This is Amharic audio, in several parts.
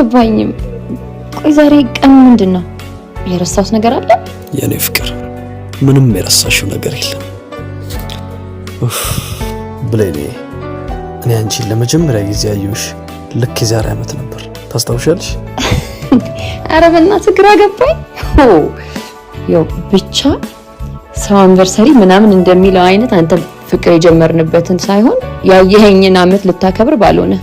አልገባኝም። ቆይ ዛሬ ቀን ምንድን ነው? የረሳሁት ነገር አለ? የኔ ፍቅር ምንም የረሳሽው ነገር የለም። ኡፍ ብሌኔ፣ እኔ አንቺን ለመጀመሪያ ጊዜ ያየሁሽ ልክ የዛሬ ዓመት ነበር። ታስታውሻለሽ? ኧረ በእናትህ ግራ ገባኝ። ያው ብቻ ሰው anniversary ምናምን እንደሚለው አይነት አንተ ፍቅር የጀመርንበትን ሳይሆን ያየኸኝን ዓመት ልታከብር ባልሆነ።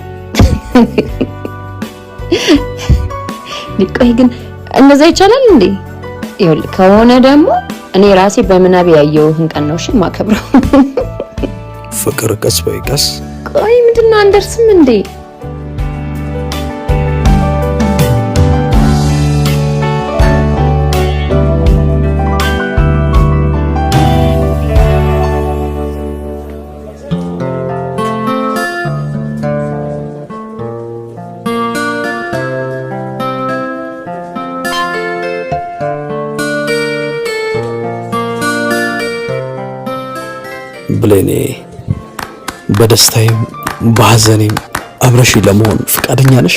ቆይ ግን እንደዛ ይቻላል እንዴ? ይኸውልህ ከሆነ ደግሞ እኔ ራሴ በምናቤ ያየሁህን ቀን ነው እሺ የማከብረው። ፍቅር ቀስ በቀስ። ቆይ ምንድን ነው አንደርስም እንዴ? ብሌኔ፣ በደስታዬም በሐዘኔም አብረሽ ለመሆን ፈቃደኛ ነሽ?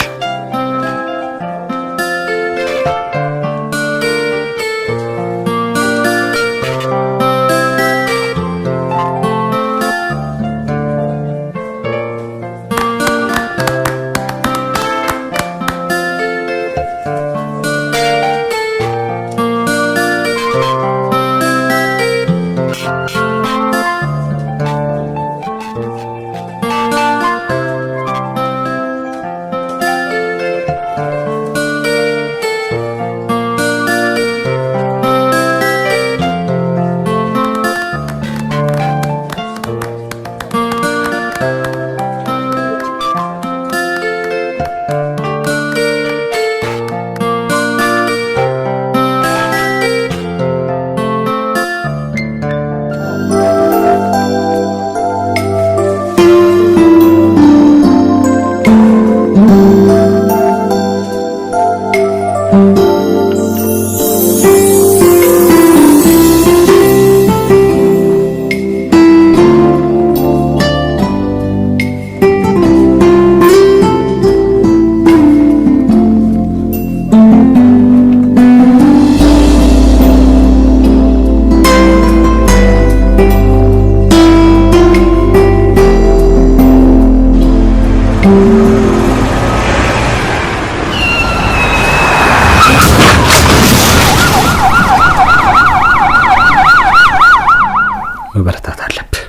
መበርታት አለብህ።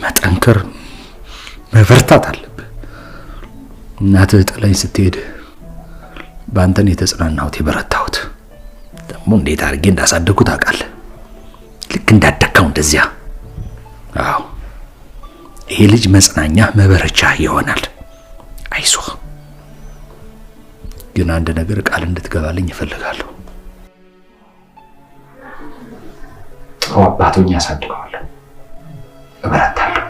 መጠንከር መበርታት አለብህ። እናትህ ጥላኝ ስትሄድ በአንተን የተጽናናሁት የበረታሁት። ደግሞ እንዴት አድርጌ እንዳሳደግኩ ታውቃለህ። ልክ እንዳደግከው እንደዚያ። አዎ ይሄ ልጅ መጽናኛ መበረቻ ይሆናል። አይዞህ። ግን አንድ ነገር ቃል እንድትገባልኝ እፈልጋለሁ። ጥሩ አባቶኝ አሳድገዋለሁ። እበረታለሁ።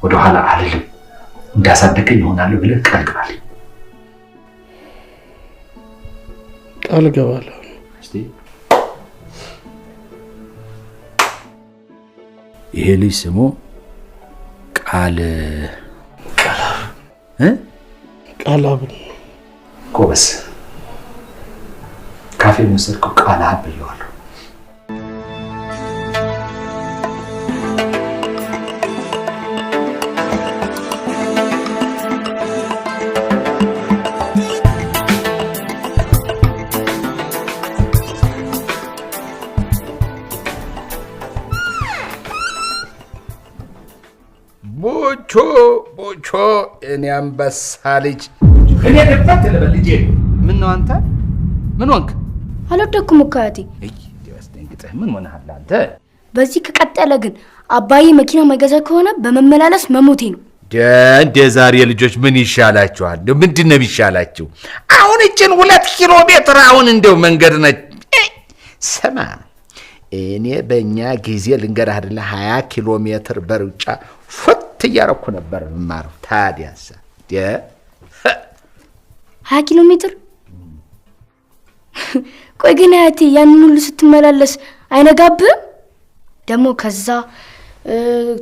ወደኋላ አልልም። እንዳሳደገኝ ይሆናለሁ ብለህ ቃል ግባልኝ። ቃል እገባለሁ። ይሄ ልጅ ስሙ ቃል ቃላብ። ጎበዝ። ካፌ መሰልከው ቃል አብ ብየዋለሁ። ቡቾ ቡቾ፣ እኔ አንበሳ ልጅ እኔ ልበት ልበል ልጄ። ምን ነው አንተ ምን ሆንክ? አልወደኩም እኮ አያቴ። እይ አስደንግጠህ ምን ሆነሃል አንተ? በዚህ ከቀጠለ ግን አባዬ መኪና ማይገዛ ከሆነ በመመላለስ መሞቴ ነው። እንደ ዛሬ ልጆች ምን ይሻላችኋል? እንደው ምንድን ነው የሚሻላችሁ? አሁን እችን 2 ኪሎ ሜትር አሁን እንደው መንገድ ነች። ስማ እኔ በእኛ ጊዜ ልንገርህ አይደለ 20 ኪሎ ሜትር በሩጫ ፉት እያረኩ ነበር የምማረው። ታዲያስ 20 ኪሎ ሜትር? ቆይ ግን አያቴ ያንን ሁሉ ስትመላለስ አይነጋብህም? ደግሞ ከዛ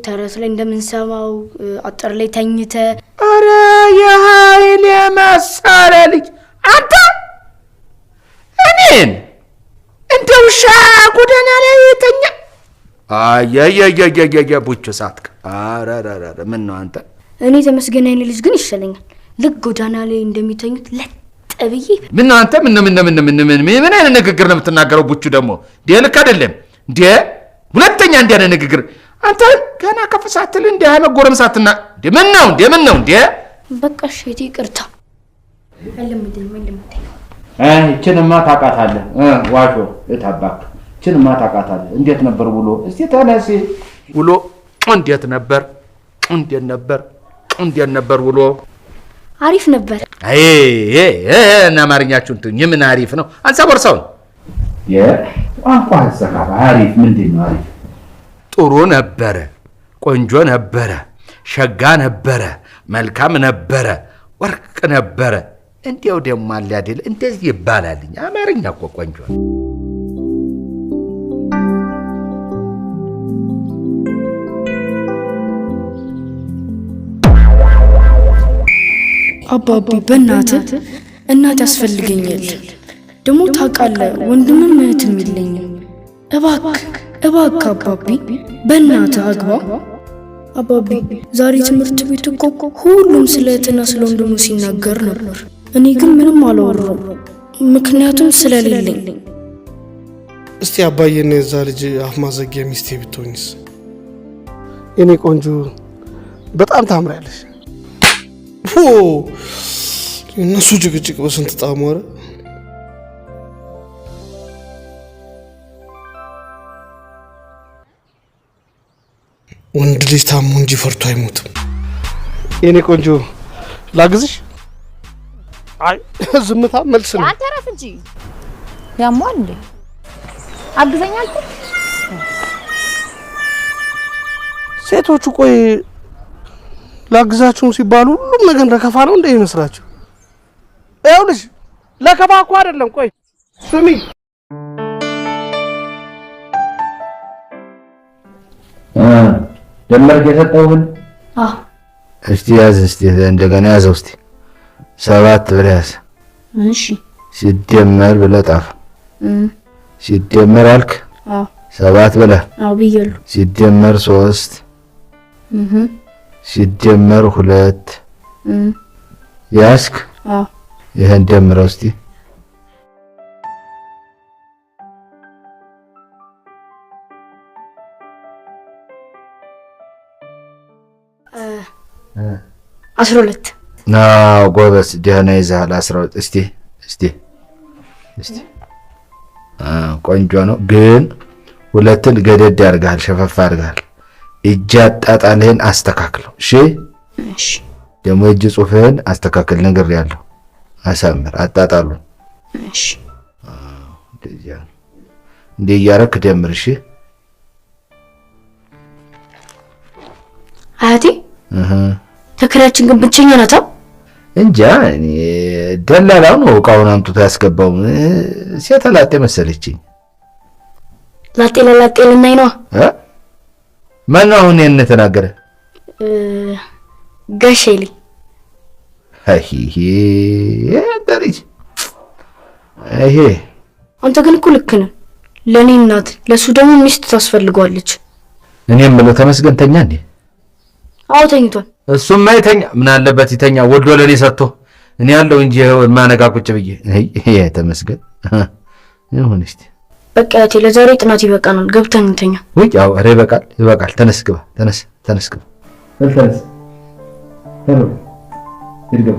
ተረት ላይ እንደምንሰማው አጥር ላይ ተኝተ። ኧረ የኃይል የመሰለ ልጅ አንተ እኔን እንደ ውሻ ጎዳና ላይ ተኛ። አየየየየየ ቡቹ ሳትክ። ኧረ ኧረ ምን ነው አንተ? እኔ ተመስገን አይነ ልጅ ግን ይሻለኛል። ልክ ጎዳና ላይ እንደሚተኙት ለጥ ብዬ። ምን ነው አንተ? ምን ምን ምን ምን ምን ምን አይነት ንግግር ነው የምትናገረው? ቡቹ ደግሞ እንዴ ልክ አይደለም እንዴ። ሁለተኛ እንዲህ አይነት ንግግር አንተ ገና ከፍ ሳትል እንዲህ አይነት ጎረምሳትና እንዴ ምን ነው እንዴ ምን ነው እንዴ? በቃ እሺ ይቅርታ። አልለምድም አልለምድም። ይችንማ ታውቃታለህ ዋሾ እታባክ ይችንማ ታውቃታለህ። እንዴት ነበር ውሎ? እስቲ ተነሲ። ውሎ እንዴት ነበር? እንዴት ነበር? እንዴት ነበር ውሎ? አሪፍ ነበር። አይ እና አማርኛችሁን ትኝ ምን አሪፍ ነው? አንሳ ቦርሳውን። የቋንቋ አዘጋባ አሪፍ ምንድን ነው አሪፍ? ጥሩ ነበረ፣ ቆንጆ ነበረ፣ ሸጋ ነበረ፣ መልካም ነበረ፣ ወርቅ ነበረ። እንዲያው ደግሞ አለ አይደል እንደዚህ ይባላልኝ። አማርኛ እኮ ቆንጆ ነው። አባቢ በእናትህ እናት ያስፈልገኛል። ደግሞ ታውቃለህ ወንድምም እህትም የለኝም። እባክህ እባክህ አባቢ በእናትህ አግባ። አባቢ ዛሬ ትምህርት ቤት እኮ ሁሉም ስለ እህትና ስለ ወንድሙ ሲናገር ነበር። እኔ ግን ምንም አላወራሁም፣ ምክንያቱም ስለሌለኝ። እስቲ አባዬና የዛ ልጅ አፍ ማዘጊያ ሚስቴ ብትሆኝስ? የኔ ቆንጆ በጣም ታምሪያለሽ። እነሱ ጭቅጭቅ በስንት ጣሙ። ኧረ ወንድ ልጅ ታሞ እንጂ ፈርቶ አይሞትም። የኔ ቆንጆ ላግዝሽ? አይ ዝምታ መልስ ነው። አንተ ረፍ እንጂ ያሟል እንዴ? አግዘኝ አልኩህ። ሴቶቹ ቆይ ላግዛችሁም ሲባሉ ሁሉም ነገር ለከፋ ነው እንደ ይመስላችሁ? ይኸውልሽ ለከፋ እኮ አይደለም። ቆይ ስሚ፣ ደመርክ የሰጠሁህን? አዎ። እስቲ ያዝ፣ እስቲ እንደገና ያዘው። እስቲ 7 ብለህ ያዝ። እሺ። ሲደመር ብለህ ጣፍ። ሲደመር አልክ? አዎ። 7 ብለህ? አዎ ብያለሁ። ሲደመር 3 ሲደመር 2 ያዝክ? አዎ። ይሄን ደምረው እስቲ። አስራ 12 ናው ጎበዝ፣ ደህና ይዘሃል። 12 እስቲ እስቲ እስቲ ቆንጆ ነው፣ ግን 2ን ገደድ አድርገሃል፣ ሸፈፍ አድርገሃል። እጅ አጣጣልህን አስተካክለው። እሺ እሺ። ደግሞ እጅ ጽሁፍህን አስተካክል፣ ነግሬሃለሁ። አሳምር አጣጣሉ። እሺ። እንዲህ እያደረክ ደምር። እሺ አያቴ ተከራያችን ግን ብቸኛ ናት። እንጃ እኔ ደላላው ነው እቃውን አምጥቶ ያስገባው። ሴት ላጤ መሰለችኝ። ላጤ ለላጤ ልናይ ነዋ። ማነው አሁን ይሄን የተናገረ? ጋሼ ልኝ። አይ አንተ ልጅ ይሄ አንተ ግን እኮ ልክ ነህ። ለእኔ እናት ለእሱ ደግሞ ሚስት ታስፈልገዋለች። እኔ የምለው ተመስገን ተኛ እንዴ? አዎ ተኝቷል። እሱማ ይተኛ፣ ምን አለበት ይተኛ። ወልዶ ለኔ ሰጥቶ እኔ ያለው እንጂ የማነቃ ቁጭ ብዬ። ይሄ ተመስገን ይሁን። እስቲ በቃ አያቴ ለዛሬ ጥናት ይበቃናል፣ ገብተን እንተኛ። ውይ አዎ፣ ኧረ ይበቃል፣ ይበቃል። ተነስ ግባ፣ ተነስ፣ ተነስ ግባ። ተነስ ተነስ ግባ።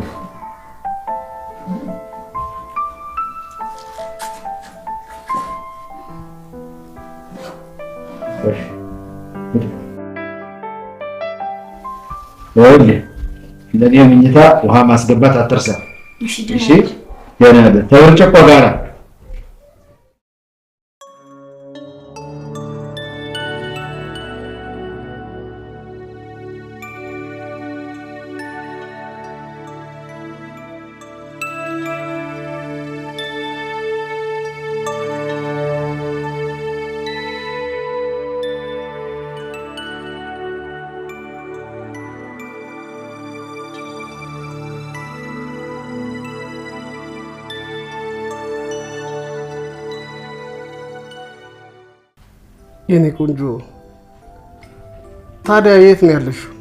ይኸውልህ ለእኔ መኝታ ውሃ ማስገባት አትርሳ። እሺ ደህና ነህ? ተብርጭቆ ጋራ የኔ ቆንጆ፣ ታዲያ የት ነው ያለሽው?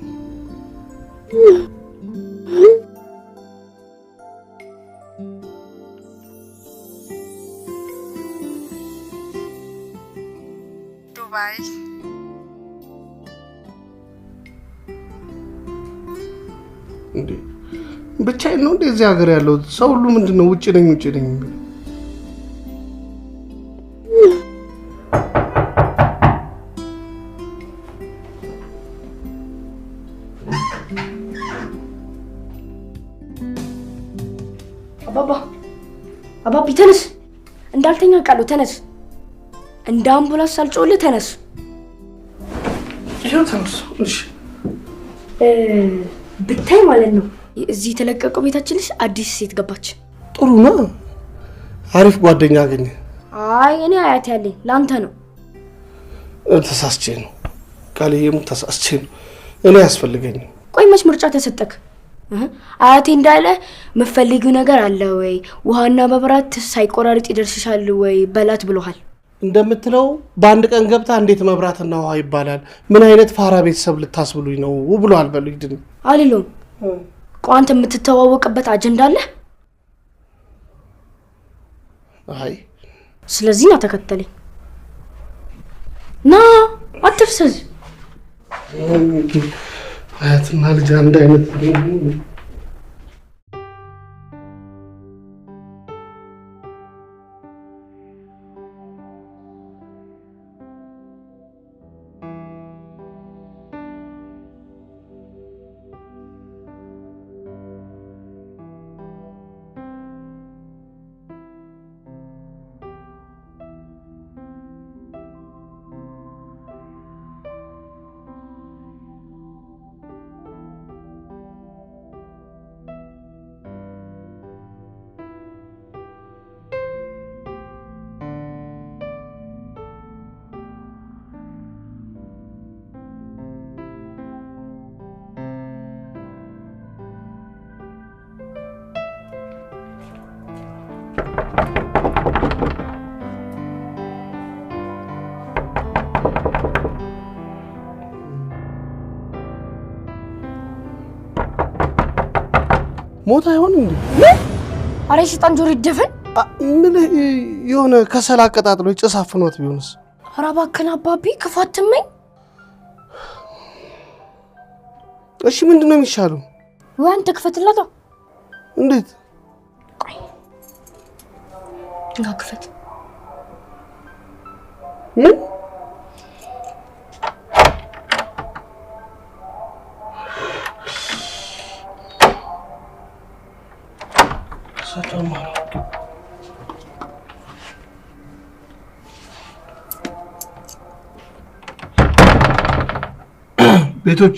ዱባይ። እንዴ ብቻዬን ነው እንዴ እዚህ ሀገር ያለው? ሰው ሁሉ ምንድን ነው ውጭ ነኝ ውጭ ነኝ የሚለው? አባባ አባቢ ተነስ፣ እንዳልተኛ ቃሉ ተነስ፣ እንደ አምቡላንስ ሳልጮህልህ ተነስ። ይኸው ተነስ። እሺ ብታይ ማለት ነው እዚህ የተለቀቀው ቤታችን ውስጥ አዲስ ሴት ገባች። ጥሩ ነው፣ አሪፍ ጓደኛ አገኘ። አይ እኔ አያት ያለኝ ለአንተ ነው። ተሳስቼ ነው ቃልዬም፣ ተሳስቼ ነው። እኔ አያስፈልገኝም። ቆይ መች ምርጫ ተሰጠክ? አያቴ እንዳለ የምትፈልጊው ነገር አለ ወይ? ውሃና መብራት ሳይቆራርጥ ይደርስሻል ወይ በላት ብሎሃል። እንደምትለው በአንድ ቀን ገብታ እንዴት መብራትና ውሃ ይባላል? ምን አይነት ፋራ ቤተሰብ ልታስብሉኝ ነው ብሏል። በሉኝ ድን አልለውም። ቆይ አንተ የምትተዋወቅበት አጀንዳ አለ? አይ ስለዚህ ና ተከተለኝ። ና አትፍሰዝ። አያትና ልጅ አንድ አይነት። ሞት አይሆን እንዴ? አረ የሰይጣን ጆሮ ይደፈን። ምን የሆነ ከሰል አቀጣጥሎ ጭስ አፍኖት ቢሆንስ? ኧረ እባክህን አባቢ ክፉ አትመኝ። እሺ ምንድን ነው የሚሻለው? ወይ አንተ ክፈትላታ። እንዴት? ቆይ እንካ ክፈት። ምን? ቤቶች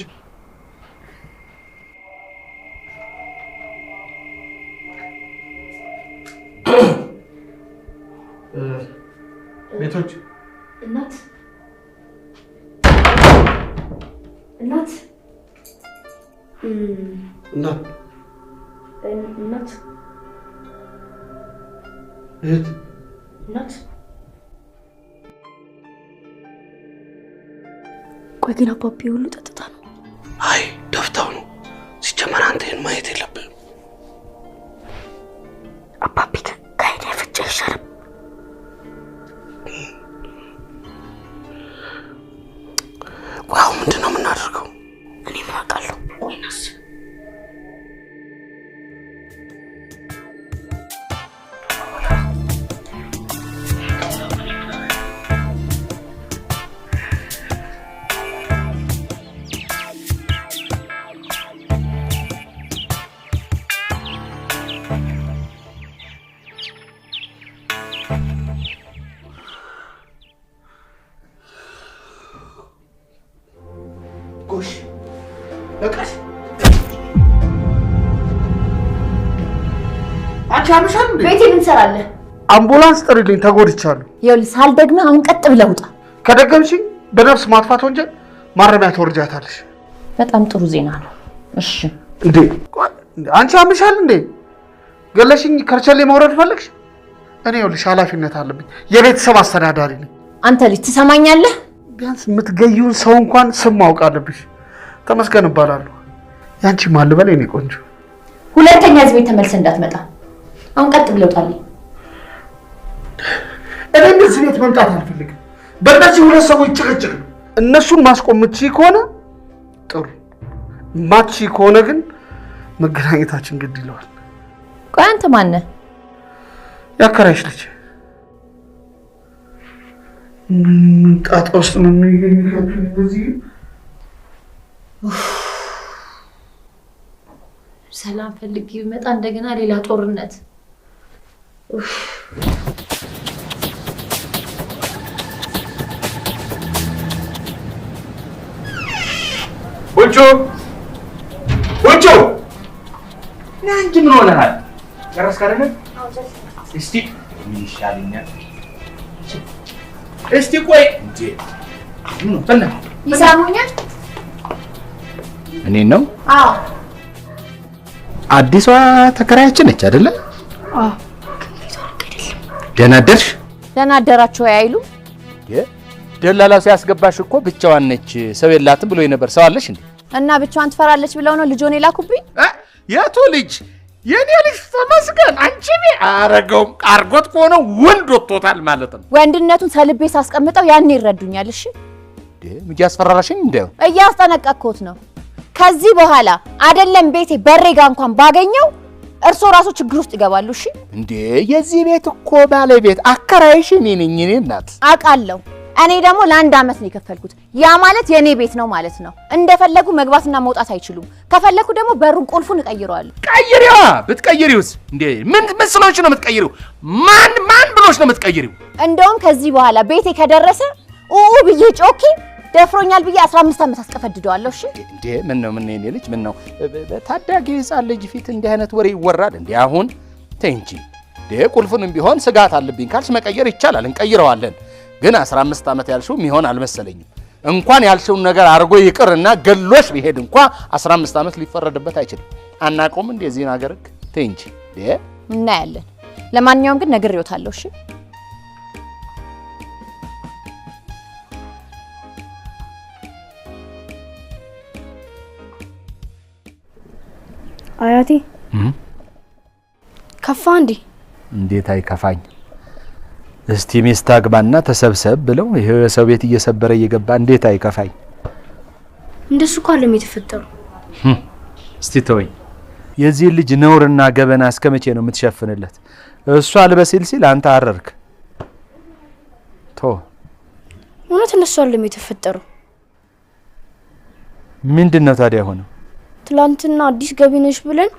ቤቶች እናት እናት እናት እናት እህት እናት። ቆይ ግን አባቢ ሁሉ ጠጥታ ነው? አይ ደፍታው ነው። ሲጀመር አንተ ይሄን ማየት የለብህም። አባቢ ከሄደ ፍጭ አይሻልም? ቆይ አሁን ምንድን ነው የምናደርገው? እኔ ምን አውቃለሁ? ቆይ እናስብ። ጎሽ ነቃሽ? አንቺ አምሻል እንዴ? ቤቴ ምን ትሰራለህ? አምቡላንስ ጥሪልኝ፣ ተጎድቻለሁ። ይኸውልህ ሳልደግምህ አሁን ቀጥ ብለህ ውጣ። ከደገምሽኝ በነፍስ ማጥፋት ወንጀል ማረሚያ ትወርጃታለሽ። በጣም ጥሩ ዜና ነው። እሺ እንዴ አንቺ አምሻል እንዴ? ገለሽኝ ከርቸሌ መውረድ ፈለግሽ? እኔ ይኸውልሽ ኃላፊነት አለብኝ፣ የቤተሰብ አስተዳዳሪ ነኝ። አንተ ልጅ ትሰማኛለህ? ቢያንስ የምትገዩን ሰው እንኳን ስም ማወቅ አለብሽ። ተመስገን እባላለሁ። ያንቺ ማን ልበል የኔ ቆንጆ? ሁለተኛ እዚህ ቤት ተመልሰህ እንዳትመጣ። አሁን ቀጥ ብለህ ውጣልኝ። እኔም እዚህ ቤት መምጣት አልፈልግም። በእነዚህ ሁለት ሰዎች ጭቅጭቅ ነው። እነሱን ማስቆም የምትችይ ከሆነ ጥሩ፣ ማትችይ ከሆነ ግን መገናኘታችን ግድ ይለዋል። ቆይ አንተ ማን ነህ? ያከራይሽ ልጅ። ጣጣ ውስጥ ነው የሚገኘው። ሰላም ፈልጌ ብመጣ እንደገና ሌላ ጦርነት። ቡልቹ ቡልቹ፣ ና እንጂ ምን ሆነሃል? ጨረስክ አይደለ? እስቲ ምን ይሻለኛል? እስቲ ቆይ እንዴ፣ ምን ነው ይሰሙኛል? እኔን ነው? አዎ። አዲሷ ተከራያችን ነች አይደለ? አዎ። ደህና አደርሽ? ደህና አደራችሁ አይሉም? ደላላ ሲያስገባሽ እኮ ብቻዋን ነች ሰው የላትም ብሎ ነበር። ሰው አለሽ እንዴ? እና ብቻዋን ትፈራለች ብለው ነው ልጆን የላኩብኝ? የቱ ልጅ? የኔ ልጅ ተመስገን። አንቺ አረገውም አርጎት ከሆነ ወንድ ወጥቶታል ማለት ነው። ወንድነቱን ሰልቤ ሳስቀምጠው ያኔ ይረዱኛል። እሺ እያስፈራራሽኝ እንደው እያስጠነቀቅኩት ነው። ከዚህ በኋላ አይደለም ቤቴ በሬ ጋር እንኳን ባገኘው እርሶ ራሱ ችግር ውስጥ ይገባሉ። እሺ እንዴ የዚህ ቤት እኮ ባለቤት አከራይሽ እኔ ነኝ። እኔ እናት አውቃለሁ። እኔ ደግሞ ለአንድ አመት ነው የከፈልኩት። ያ ማለት የኔ ቤት ነው ማለት ነው። እንደፈለጉ መግባትና መውጣት አይችሉም። ከፈለኩ ደግሞ በሩን ቁልፉን እቀይረዋለሁ። ቀይሪዋ። ብትቀይሪውስ እንዴ ምን ምን ስለሆንሽ ነው የምትቀይሪው? ማን ማን ብሎሽ ነው የምትቀይሪው? እንደውም ከዚህ በኋላ ቤቴ ከደረሰ ኡኡ ብዬ ጮኬ ደፍሮኛል ብዬ 15 ዓመት አስቀፈድደዋለሁ። እሺ እንዴ ምን ነው ምን የኔ ልጅ ምን ነው ታዳጊ ህፃን ልጅ ፊት እንዲህ አይነት ወሬ ይወራል እንዴ? አሁን ተይ እንጂ። እንዴ ቁልፉንም ቢሆን ስጋት አለብኝ ካልሽ መቀየር ይቻላል፣ እንቀይረዋለን። ግን 15 ዓመት ያልሽው የሚሆን አልመሰለኝም። እንኳን ያልሽውን ነገር አድርጎ ይቅርና ገሎሽ ቢሄድ እንኳን 15 ዓመት ሊፈረድበት አይችልም። አናውቀውም እንዴ እዚህን ሀገር ህግ። ተይ እንጂ። እንዴ እናያለን። ለማንኛውም ግን ነግሬዎታለሁ። እሺ አያቴ ከፋ እንዴ? እንዴት አይከፋኝ? እስቲ ሚስት አግባና ተሰብሰብ ብለው ይሄው የሰው ቤት እየሰበረ እየገባ እንዴት አይከፋኝ? እንደሱ እኮ አይደለም የተፈጠረው። እስቲ ተወኝ። የዚህ ልጅ ነውርና ገበና እስከመቼ ነው የምትሸፍንለት? እሱ አልበሲል ሲል አንተ አረርክ። ቶ እውነት እነሱ አይደለም የተፈጠረው። ምንድነው ታዲያ ሆነው? ትላንትና አዲስ ገቢ ነሽ ብለን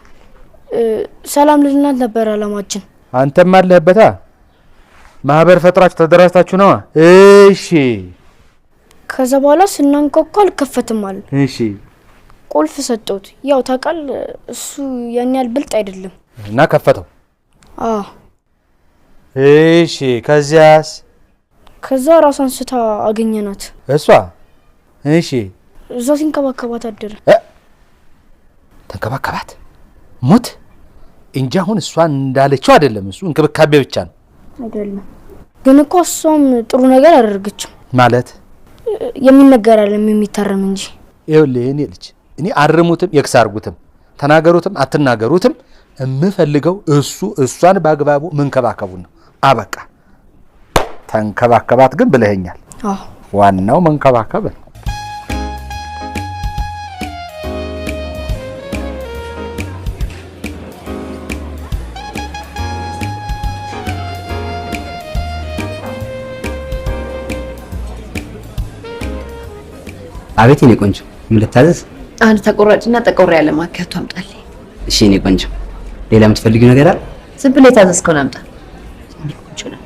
ሰላም ልንላት ነበር አላማችን። አንተም አለህበታ። ማህበር ፈጥራችሁ ተደራጅታችሁ ነዋ። እሺ። ከዛ በኋላ ስናንኳኳ አልከፈትም አለ። እሺ። ቁልፍ ሰጠሁት። ያው ታውቃለህ እሱ ያን ያህል ብልጥ አይደለም እና ከፈተው። አዎ። እሺ። ከዚያስ? ከዛ ራሷን ስታ አገኘናት። እሷ? እሺ። እዛው ሲንከባከባት አደረ። ተንከባከባት? ሞት እንጂ አሁን እሷ እንዳለችው አይደለም። እሱ እንክብካቤ ብቻ ነው። አይደለም ግን እኮ እሷም ጥሩ ነገር አደረገችው። ማለት የሚነገር አይደለም የሚታረም እንጂ። ይኸውልህ የእኔ ልጅ እኔ አርሙትም የክስ አርጉትም ተናገሩትም አትናገሩትም የምፈልገው እሱ እሷን በአግባቡ መንከባከቡን ነው። አበቃ። ተንከባከባት ግን ብለኸኛል። አዎ ዋናው መንከባከብ ነው። አቤት የኔ ቆንጆ፣ ምን ልታዘዝ? አንድ ተቆራጭና ጠቆር ያለ ማኪያቶ አምጣልኝ። እሺ የኔ ቆንጆ፣ ሌላ የምትፈልጊው ነገር አለ? ዝም ብለህ የታዘዝከውን አምጣ። ቆንጆ ነው።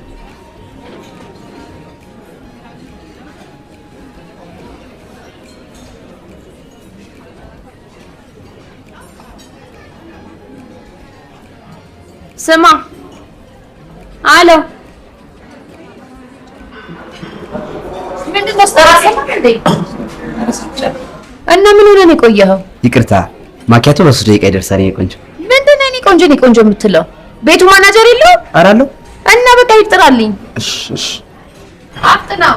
ስማ አሎ፣ ምንድን ነው ስጠራ ሰማህ እንዴ? እና ምን ሆነህ ነው የቆየኸው? ይቅርታ፣ ማኪያቶ በ3 ደቂቃ ይደርሳል የኔ ቆንጆ። ምንድን ነው የኔ ቆንጆ የኔ ቆንጆ የምትለው? ቤቱ ማናጀር የለውም? ኧረ አለው። እና በቃ ይጥራልኝ። እሺ እሺ። አፍጥነው።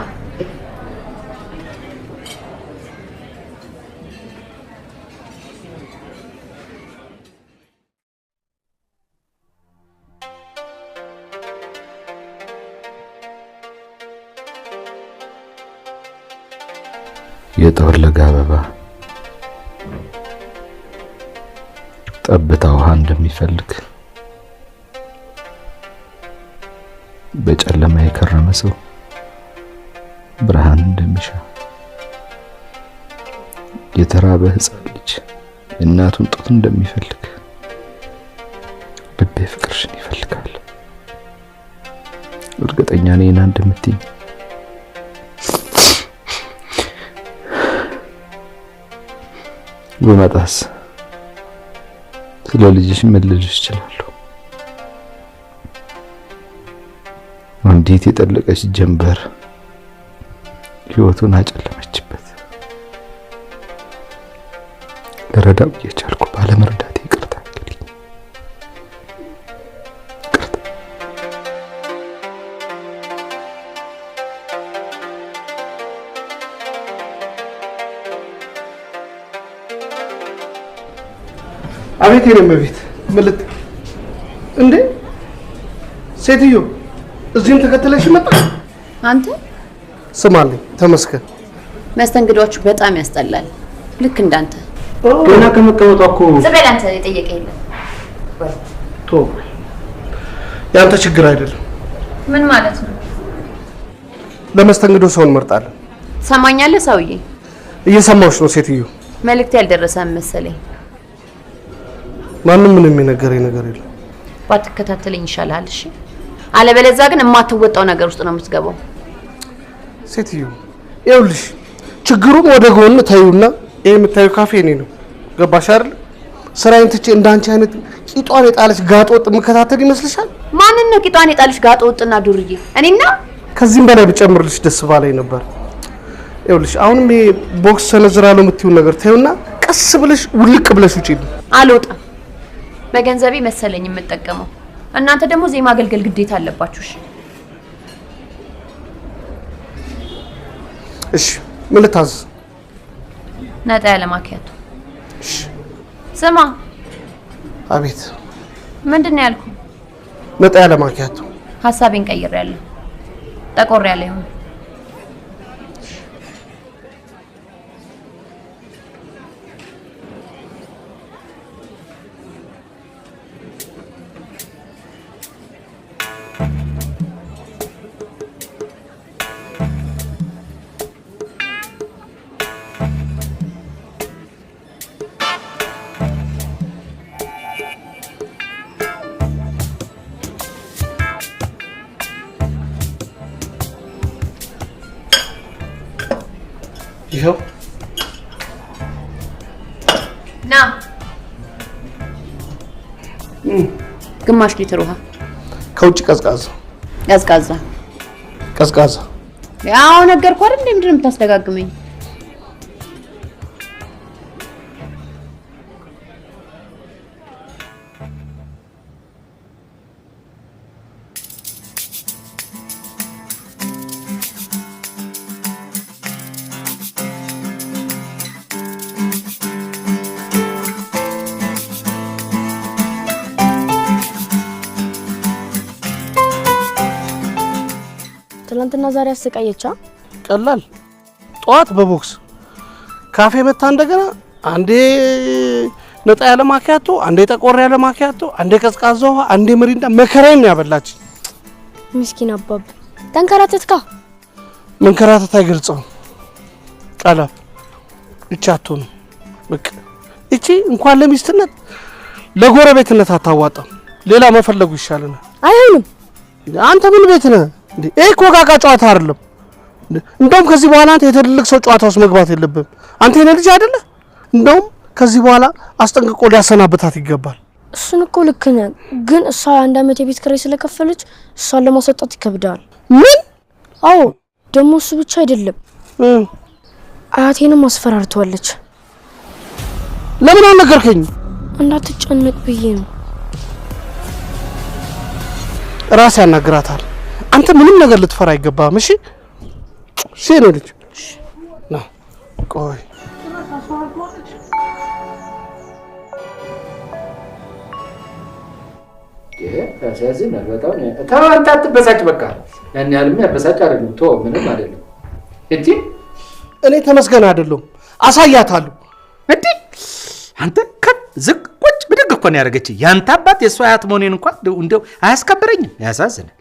የጠወለገ አበባ ጠብታ ውሃ እንደሚፈልግ በጨለማ የከረመ ሰው ብርሃን እንደሚሻ የተራበ ሕፃን ልጅ እናቱን ጡት እንደሚፈልግ ልቤ ፍቅርሽን ይፈልጋል። እርግጠኛ ነኝ ና እንደምትይኝ። ብመጣስ ስለ ልጅሽ ምን ልልሽ እችላለሁ? አንዲት የጠለቀች ጀንበር ህይወቱን አጨለመችበት። ልረዳው እየቻልኩ ባለመርዳቴ ይቅርታ አድርጊልኝ። አቤት የኔ እመቤት፣ ምን ልት እንዴ? ሴትዮ እዚህም ተከትለሽ መጣ? አንተ ስማልኝ፣ ተመስገን። መስተንግዷችሁ በጣም ያስጠላል። ልክ እንዳንተ ገና ከመቀመጧ እኮ ዝም በል አንተ። የጠየቀ የለም። ቶ ያንተ ችግር አይደለም። ምን ማለት ነው? ለመስተንግዶ ሰው እንመርጣለን። ትሰማኛለህ ሰውዬ? እየሰማሁሽ ነው ሴትዮ። መልእክት ያልደረሰህም መሰለኝ። ማንም ምንም የነገረኝ ነገር የለም። ባትከታተለኝ ይሻልሃል። እሺ፣ አለበለዚያ ግን የማትወጣው ነገር ውስጥ ነው የምትገባው። ሴትዮ ይኸውልሽ፣ ችግሩን ወደ ጎን ተይውና ይሄ የምታየው ካፌ እኔ ነው። ገባሽ አይደል? ስራዬን ትቼ እንዳንቺ አይነት ቂጧን የጣለች ጋጥ ወጥ የምከታተል ይመስልሻል? ማንን ነው ቂጧን የጣለች ጋጥ ወጥና ዱርዬ? እኔና ከዚህም በላይ ብጨምርልሽ ደስ ባለኝ ነበር። ይኸውልሽ አሁንም ይሄ ቦክስ ሰነዝራለሁ የምትይውን ነገር ተይውና ቀስ ብለሽ ውልቅ ብለሽ ውጪልኝ። አልወጣም። በገንዘቤ መሰለኝ የምጠቀመው። እናንተ ደግሞ እዚህ ማገልገል ግዴታ አለባችሁ። እሺ እሺ፣ ምን ልታዘዝ? ነጣ ያለ ማኪያቶ። እሺ። ስማ። አቤት። ምንድን ነው ያልኩህ? ነጣ ያለ ማኪያቶ። ሀሳቤን ቀይሬያለሁ። ጠቆር ያለ ይሁን። ይኸው ና ግማሽ ሊትር ውሃ ከውጭ ቀዝቃዛ ቀዝቃዛ ቀዝቃዛ። ያው ነገርኩህ አይደል? ምንድን ነው የምታስደጋግመኝ? ትላንትና ዛሬ አሰቃየቻ። ቀላል ጠዋት በቦክስ ካፌ መታ፣ እንደገና አንዴ ነጣ ያለ ማኪያቶ፣ አንዴ ጠቆር ያለ ማኪያቶ፣ አንዴ ቀዝቃዛ ውሃ፣ አንዴ ምሪንዳ። መከራዬን ነው ያበላች። ምስኪን አባብ ተንከራተትካ። መንከራተት አይገልጸውም። ቀላል እቺ አትሆንም። በቃ እቺ እንኳን ለሚስትነት ለጎረቤትነት አታዋጣም። ሌላ መፈለጉ ይሻለናል። አይሆንም። አንተ ምን ቤት ነህ? ይሄ እኮ ዕቃ ጨዋታ አይደለም። እንደውም ከዚህ በኋላ አንተ የትልልቅ ሰው ጨዋታ ውስጥ መግባት የለብህም። አንተ የኔ ልጅ አይደለህ? እንደውም ከዚህ በኋላ አስጠንቅቆ ሊያሰናብታት ይገባል። እሱን እኮ ልክ ነህ፣ ግን እሷ የአንድ ዓመት የቤት ኪራይ ስለከፈለች እሷን ለማስወጣት ይከብዳል። ምን? አዎ፣ ደግሞ እሱ ብቻ አይደለም፣ አያቴንም አስፈራርተዋለች። ለምን አልነገርከኝም? እንዳትጨነቅ ብዬ ነው። ራስ ያናግራታል። አንተ ምንም ነገር ልትፈራ አይገባም። እሺ እሺ፣ የኔ ልጅ ና ቆይ። ያሳዝናል በጣም። ተው አንተ አትበሳጭ። በቃ ያን ያህልም ያበሳጭ አይደለም። ተው ምንም አይደለም። እንጂ እኔ ተመስገን አይደለሁም፣ አሳያታለሁ። እንዴ አንተ ከፍ ዝቅ ቁጭ ብድግ እኮ ነው ያደረገች። ያንተ አባት የእሷ አያት መሆኔን እንኳን እንደው አያስከብረኝም። ያሳዝናል።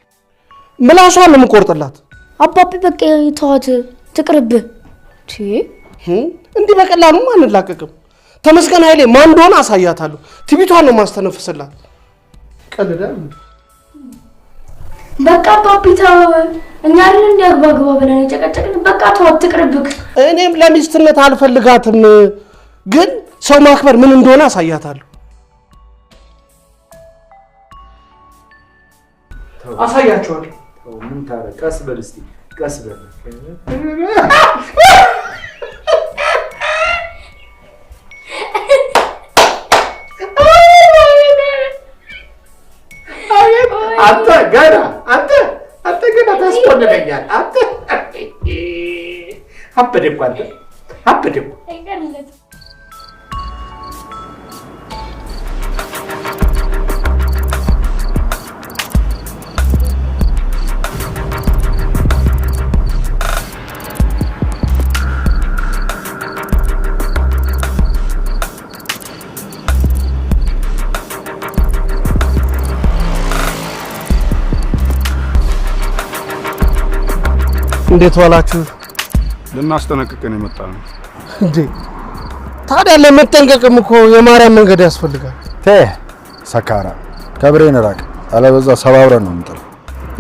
ምላሷን ነው የምቆርጥላት። አባቢ በቃ ተዋት፣ ትቅርብህ። እንዲህ በቀላሉም አንላቀቅም። ተመስገን ኃይሌ ማን እንደሆነ አሳያታለሁ። ትቢቷን ነው ማስተነፍስላት። ቀልዳል። በቃ አባቢ ተው፣ እኛ አይደል እንዲህ አግባ ግባ ብለን የጨቀጨቅን። በቃ ተዋት፣ ትቅርብህ። እኔም ለሚስትነት አልፈልጋትም፣ ግን ሰው ማክበር ምን እንደሆነ አሳያታለሁ። አሳያቸዋለሁ። ምን ታረቅ? ቀስ በል እስቲ ቀስ በል። አንተ ገና አንተ አንተ ገና ታስቆንነኛል። አንተ አበደ እኮ አንተ አበደ እኮ። እንዴት ዋላችሁ? ልናስጠነቅቅን የመጣ ነው። እንዴ ታዲያ ለመጠንቀቅም እኮ የማርያም መንገድ ያስፈልጋል። ተህ ሰካራ ከብሬን ራቅ፣ አለበዛ ሰባብረን ነው የምንጥለው።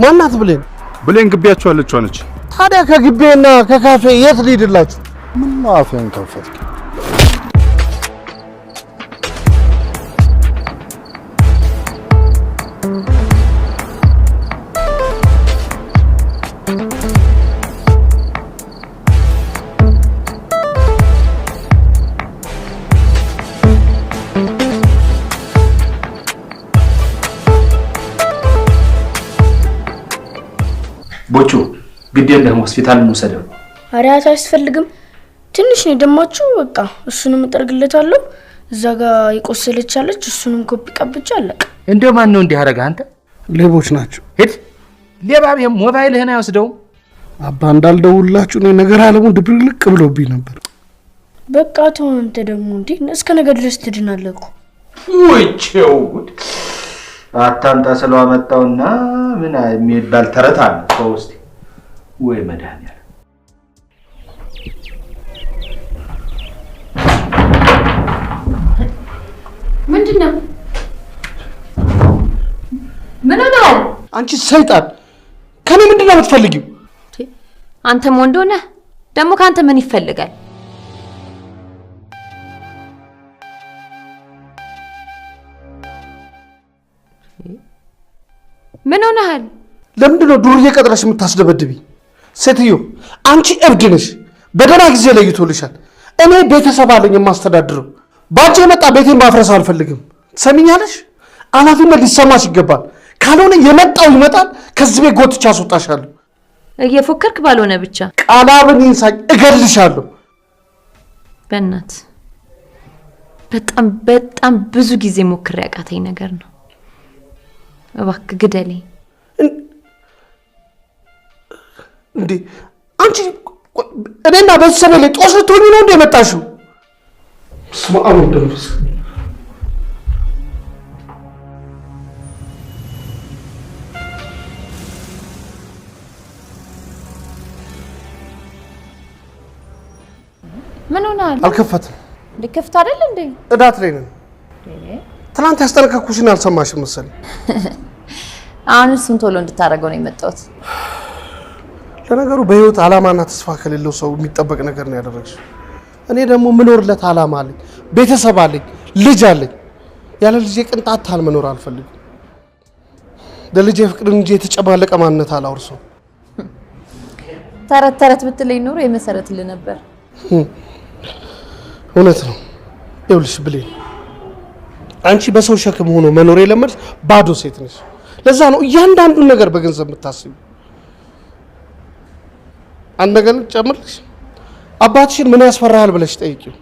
ማናት ብሌን? ብሌን ግቢያችሁ ያለችው ነች። ታዲያ ከግቢና ከካፌ የት ልሂድላችሁ? ምነው አፍህን ከፈትክ? ቦቹ ግድ የለህም ሆስፒታል እንውሰደው። ኧረ አያስፈልግም። ትንሽ ነው የደማችሁ። በቃ እሱንም እጠርግለታለሁ። እዛ ጋር የቆሰለች አለች፣ እሱንም ኮፒ ቀብቼ አለቀ። እንደው ማን ነው እንዲህ አደረገህ አንተ? ሌቦች ናቸው። ሂድ። ሌባ ቢሆን ሞባይልህን አይወስደውም። አባ እንዳልደውልላችሁ እኔ ነገር አለሙ ድብልቅ ብሎብኝ ነበር። በቃ ተው አንተ ደግሞ እንዴ፣ እስከ ነገ ድረስ ትድናለህ እኮ። ውጭው ጉድ አታምጣ ስለው አመጣውና ምን የሚባል ተረት አለ ከውስጥ ወይ መድኃኒዓለም። ምንድን ነው? ምን ሆነሃል? አንቺ ሰይጣን፣ ከኔ ምንድን ነው የምትፈልጊው? አንተም ወንድ ሆነህ ደግሞ ከአንተ ምን ይፈልጋል? ምን ሆነሃል? ለምንድን ነው ዱርዬ ቀጥረሽ የምታስደበድብኝ? ሴትዮ አንቺ እብድ ነሽ። በደህና ጊዜ ለይቶልሻል። እኔ ቤተሰብ አለኝ የማስተዳድረው። ባንቺ የመጣ ቤቴን ማፍረስ አልፈልግም። ትሰሚኛለሽ? ኃላፊነት ሊሰማሽ ይገባል። ካልሆነ የመጣው ይመጣል። ከዚህ ቤት ጎትቼ አስወጣሻለሁ። እየፎከርክ ባልሆነ ብቻ ቃላብን ይንሳኝ፣ እገልሻለሁ። በእናት በጣም በጣም ብዙ ጊዜ ሞክሬ ያቃተኝ ነገር ነው። እባክህ ግደለኝ። እንዴ አንቺ እኔና ቤተሰቤ ላይ ጦስ ልትሆኚ ነው እንዴ የመጣሽው? በስመ አብ ወወልድ ወመንፈስ ቅዱስ። ምን ሆነሃል? አልከፈትም። እንዴ ክፍት አይደል እንዴ? ጽዳት ላይ ነን። ትናንት ያስጠነቀቅኩሽን አልሰማሽም መሰለኝ። አሁን እሱን ቶሎ እንድታደርገው ነው የመጣሁት። ለነገሩ በህይወት ዓላማና ተስፋ ከሌለው ሰው የሚጠበቅ ነገር ነው ያደረግሽው። እኔ ደግሞ የምኖርለት ዓላማ አለኝ፣ ቤተሰብ አለኝ፣ ልጅ አለኝ። ያለ ልጄ ቅንጣት ታህል መኖር አልፈልግም። ለልጄ ፍቅርን እንጂ የተጨማለቀ ማንነት አላወርሰውም። ተረት ተረት ብትለኝ ኖሮ የመሰረትልህ ነበር። እውነት ነው። ይኸውልሽ ብሌን፣ አንቺ በሰው ሸክም ሆኖ መኖር የለመድሽ ባዶ ሴት ነሽ። ለዛ ነው እያንዳንዱን ነገር በገንዘብ የምታስቢው። አንድ ነገር ጨምርልሽ፣ አባትሽን ምን ያስፈራሃል ብለሽ ጠይቂው።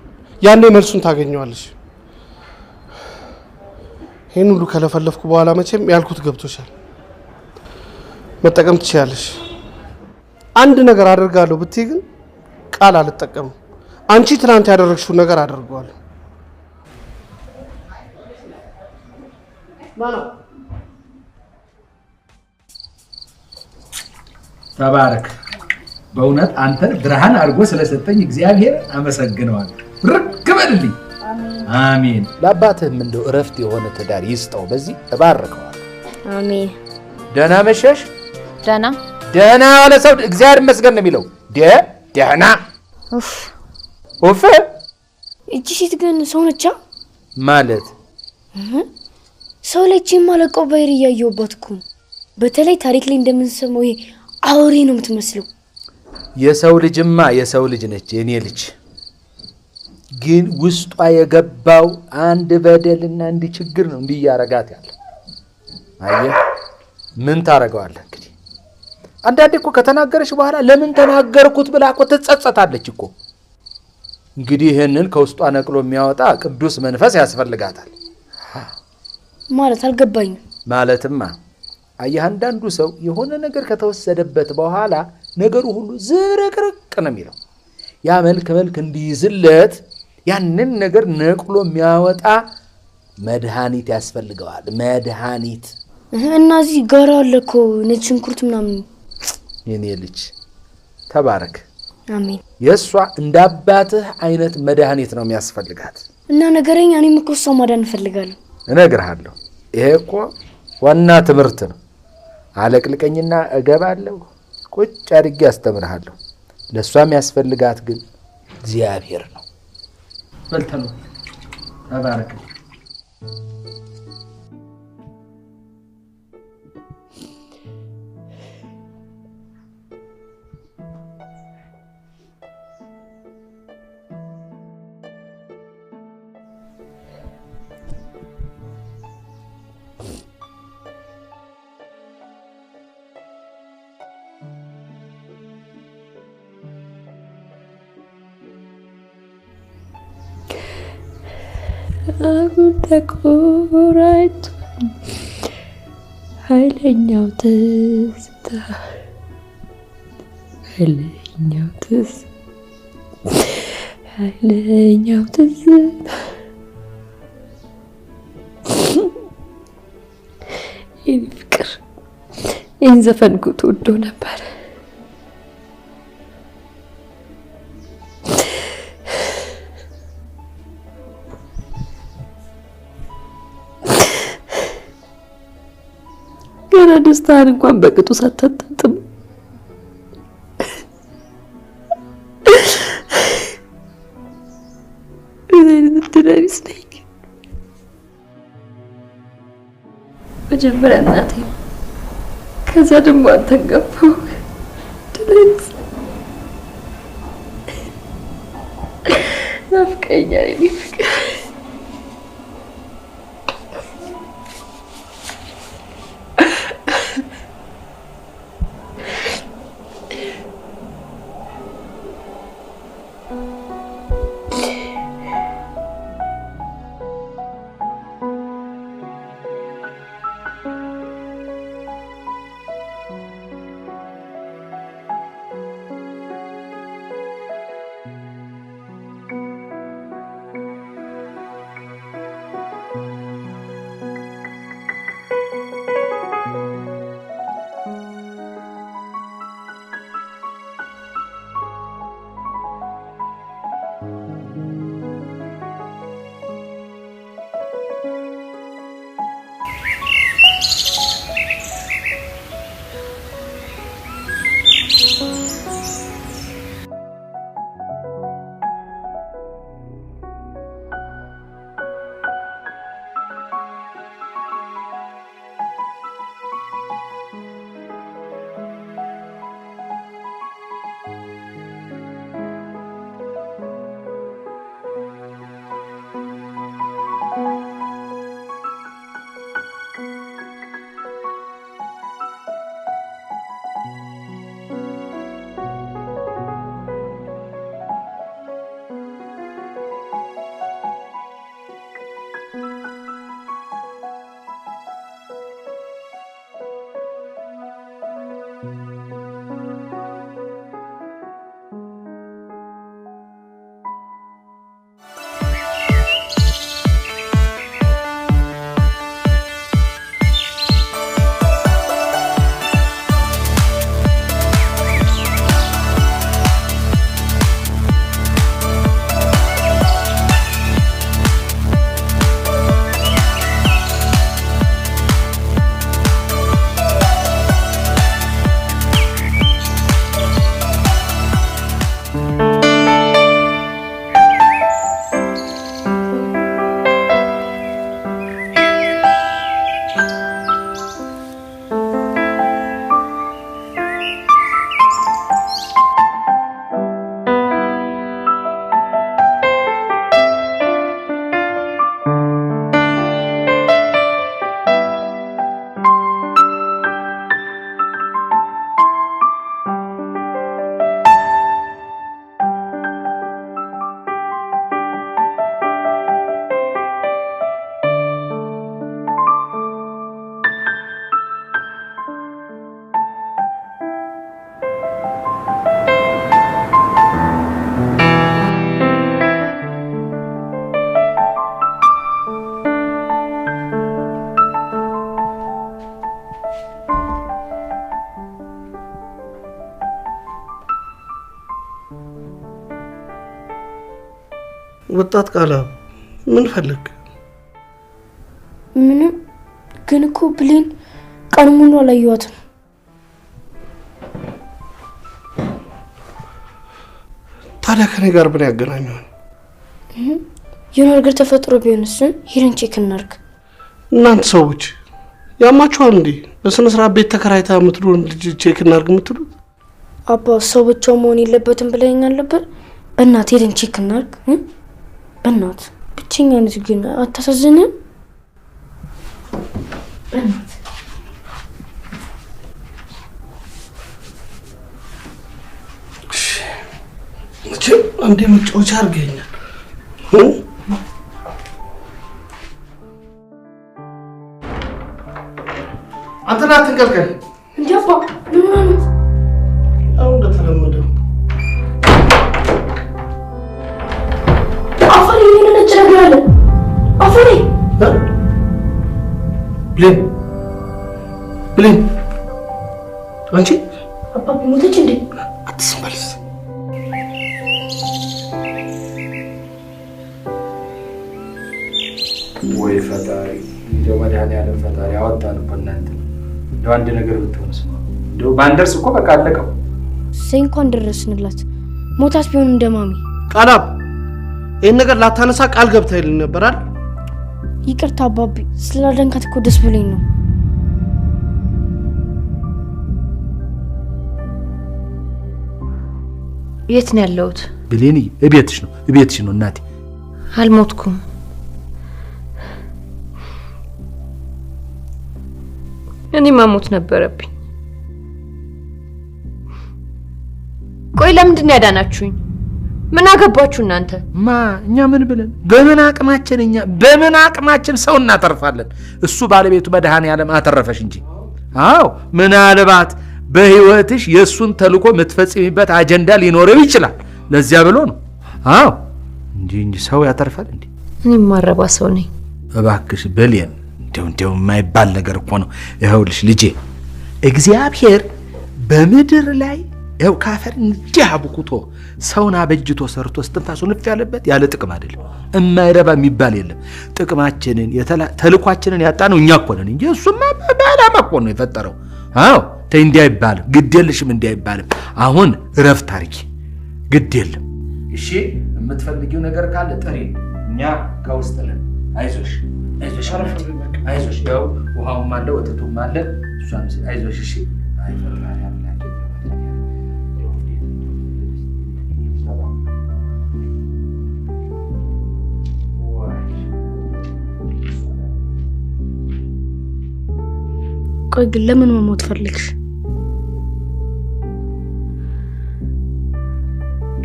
ያኔ መልሱን ታገኘዋለሽ። ይህን ሁሉ ከለፈለፍኩ በኋላ መቼም ያልኩት ገብቶሻል። መጠቀም ትችያለሽ። አንድ ነገር አደርጋለሁ ብትይ ግን ቃል አልጠቀምም። አንቺ ትናንት ያደረግሽው ነገር አደርገዋለሁ። ተባረክ። በእውነት አንተን ብርሃን አድርጎ ስለሰጠኝ እግዚአብሔር አመሰግነዋለሁ። ብርክ በልልኝ። አሜን። ለአባትህም እንደው እረፍት የሆነ ትዳር ይስጠው። በዚህ እባርከዋለሁ። አሜን። ደህና መሸሽ። ደህና ደህና ያለ ሰው እግዚአብሔር ይመስገን ነው የሚለው። ደህና ኡፍ ኡፍ። እቺ ሴት ግን ሰው ነቻ ማለት ሰው ላይ እቺ የማለቀው ባህሪ እያየሁባት እኮ ነው። በተለይ ታሪክ ላይ እንደምንሰማው ይሄ አውሬ ነው የምትመስለው። የሰው ልጅማ የሰው ልጅ ነች የኔ ልጅ። ግን ውስጧ የገባው አንድ በደልና አንድ ችግር ነው እንዲህ እያረጋት ያለ። አየህ ምን ታረገዋለህ እንግዲህ። አንዳንዴ እኮ ከተናገረች በኋላ ለምን ተናገርኩት ብላ እኮ ትጸጸታለች እኮ። እንግዲህ ይህንን ከውስጧ ነቅሎ የሚያወጣ ቅዱስ መንፈስ ያስፈልጋታል። ማለት አልገባኝም። ማለትማ አየህ አንዳንዱ ሰው የሆነ ነገር ከተወሰደበት በኋላ ነገሩ ሁሉ ዝርቅርቅ ነው የሚለው። ያ መልክ መልክ እንዲይዝለት ያንን ነገር ነቅሎ የሚያወጣ መድኃኒት ያስፈልገዋል። መድኃኒት እና እዚህ ጋራ አለ እኮ ነጭ ሽንኩርት ምናምን። የኔ ልጅ ተባረክ። አሜን። የእሷ እንዳባትህ አይነት መድኃኒት ነው የሚያስፈልጋት። እና ነገረኛ፣ እኔም እኮ እሷ ማዳን እፈልጋለሁ። እነግርሃለሁ፣ ይሄ እኮ ዋና ትምህርት ነው። አለቅልቀኝና እገባለሁ፣ ቁጭ አድርጌ አስተምርሃለሁ። ለእሷ የሚያስፈልጋት ግን እግዚአብሔር ነው። በልተሎ ተባረክ። አጉል ተቆራይቶ ኃይለኛው ትዝታ ኃይለኛው ትዝ ኃይለኛው ትዝታ የኔ ፍቅር ይህን ዘፈን እኮ ትወደው ነበር። ገና ደስታህን እንኳን በቅጡ ሳታጣጥም ምን አይነት ዕድለ ቢስ ነኝ። መጀመሪያ እናቴ፣ ከዛ ደግሞ አንተን ገፋሁ። ዕድለ ቢስ ናፍቀኸኛል የኔ ፍቅር። ወጣት ቃላ ምን ፈለግ? ምንም። ግን እኮ ብሌን ቀን ሙሉ አላየኋትም። ታዲያ ከኔ ጋር ምን ያገናኘዋል? የሆነ ነገር ተፈጥሮ ቢሆንስ? ሄደን check እናድርግ። እናንተ ሰዎች ያማችኋል እንዴ? በስነ ስርዓት ቤት ተከራይታ የምትኖር ልጅ check እናድርግ የምትሉት? አባ ሰው ብቻውን መሆን የለበትም ብለኸኝ አልነበር? በእናትህ ሄደን check እናድርግ። በእናትህ ብቸኛ ነች ግን አታሳዝንም? በእናትህ መቼም አንዴ መጫወቻ አድርገኸኛል። አንተ ና አትንቀልቀል። እንዴ አባ ምን ሆነህ ነው? አሁን እንደተለመደው አፈሬ የሆነ ነጭ ነገር አለ። አፈሬ ብሌን ብሌን፣ አንቺ አባቢ ሞተች እንዴ? አትስመልስ። ወይ ፈጣሪ፣ እንደው መድኃኒዓለም ፈጣሪ አወጣን እኮ እናንተ። እንደው አንድ ነገር ብትሆንስ? እንደው ባንደርስ እኮ በቃ አለቀው። እሰይ እንኳን ደረስንላት። ሞታስ ቢሆን እንደማሚ። ቃላብ ይሄን ነገር ላታነሳ ቃል ገብተህልኝ ነበር አይደል? ይቅርታ አባቢ፣ ስላደንካት እኮ ደስ ብሎኝ ነው። የት ነው ያለሁት? ብሌንዬ እቤትሽ ነው፣ እቤትሽ ነው እናቴ። አልሞትኩም። እኔ መሞት ነበረብኝ። ቆይ ለምንድን ነው ያዳናችሁኝ? ምን አገባችሁ እናንተ? ማ እኛ ምን ብለን በምን አቅማችን እኛ በምን አቅማችን ሰው እናተርፋለን? እሱ ባለቤቱ መድኃኔዓለም አተረፈሽ እንጂ። አዎ ምናልባት በህይወትሽ የእሱን ተልእኮ የምትፈጽሚበት አጀንዳ ሊኖረው ይችላል። ለዚያ ብሎ ነው። አዎ እንጂ እንጂ ሰው ያተርፋል እንዴ? እኔ የማረባ ሰው ነኝ። እባክሽ ብሌን፣ እንደው እንደው የማይባል ነገር እኮ ነው። ይኸውልሽ ልጄ እግዚአብሔር በምድር ላይ ይኸው ካፈር እንዲህ አብኩቶ ሰውን አበጅቶ ሰርቶ እስትንፋሱን እፍ ያለበት ያለ ጥቅም አይደለም። የማይረባ የሚባል የለም። ጥቅማችንን ተልኳችንን ያጣነው እኛ እኮ ነን እንጂ እሱማ በዓላማ እኮ ነው የፈጠረው። አዎ ተይ እንዲህ አይባልም፣ ግድ የለሽም እንዲህ አይባልም። አሁን እረፍት አድርጊ፣ ግድ የለም። እሺ የምትፈልጊው ነገር ካለ ጥሪ፣ እኛ ከውስጥ ነን። አይዞሽ አይዞሽ አይዞሽ። ያው ውሃውም አለ ወተቱም አለ። እሷም አይዞሽ። እሺ አይ ፈጣሪ አምላኬ። ቆይ ግን ለምን መሞት ፈልግሽ?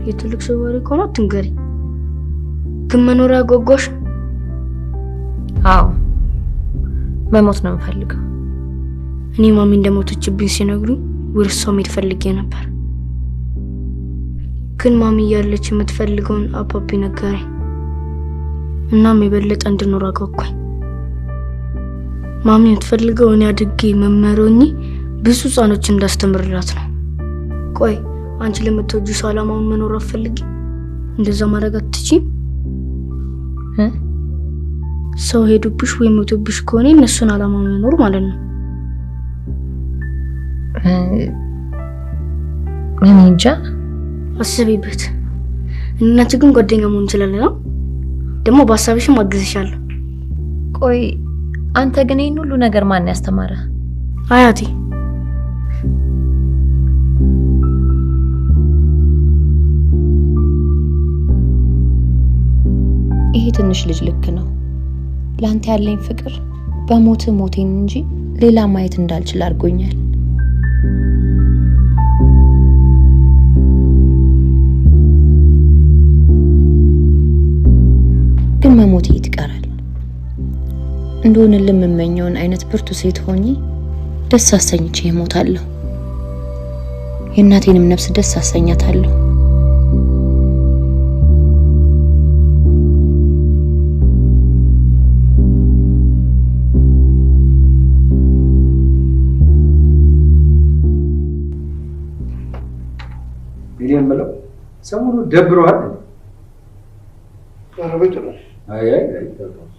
የትልቅ ሰው ወሬ ከሆነ አትንገሪ። ግን መኖሪያ ጓጓሽ? አዎ መሞት ነው የምፈልገው። እኔ ማሚ እንደሞተችብኝ ሲነግሩኝ ወደ እሷ መሄድ ፈልጌ ነበር። ግን ማሚ እያለች የምትፈልገውን አባቢ ነገረኝ። እናም የበለጠ እንድኖር አጓጓኝ። ማሚ የምትፈልገው እኔ አድጌ መምህር ሆኜ ብዙ ህፃኖች እንዳስተምርላት ነው። ቆይ አንቺ ለምትወጂው ሰው ዓላማውን መኖር አትፈልጊ? እንደዛ ማድረግ አትችይም? ሰው ሄዱብሽ ወይም ሞቶብሽ ከሆነ እነሱን ዓላማ መኖር ማለት ነው። እኔ እንጃ፣ አስቢበት። እናንተ ግን ጓደኛ መሆን እንችላለን። ደግሞ በሀሳብሽም አግዝሻለሁ። ቆይ አንተ ግን ይሄን ሁሉ ነገር ማን ያስተማረ? አያቴ። ይሄ ትንሽ ልጅ ልክ ነው። ላንተ ያለኝ ፍቅር በሞት ሞቴን እንጂ ሌላ ማየት እንዳልችል አድርጎኛል። ግን መሞቴ የት ይቀራል? እንደሆነልህ የምመኘውን አይነት ብርቱ ሴት ሆኜ ደስ አሰኝቼ እሞታለሁ። የእናቴንም ነፍስ ደስ አሰኛታለሁ። እኔ የምለው ሰሞኑን ደብሮሃል? ኧረ በጭራሽ። አይ አይ፣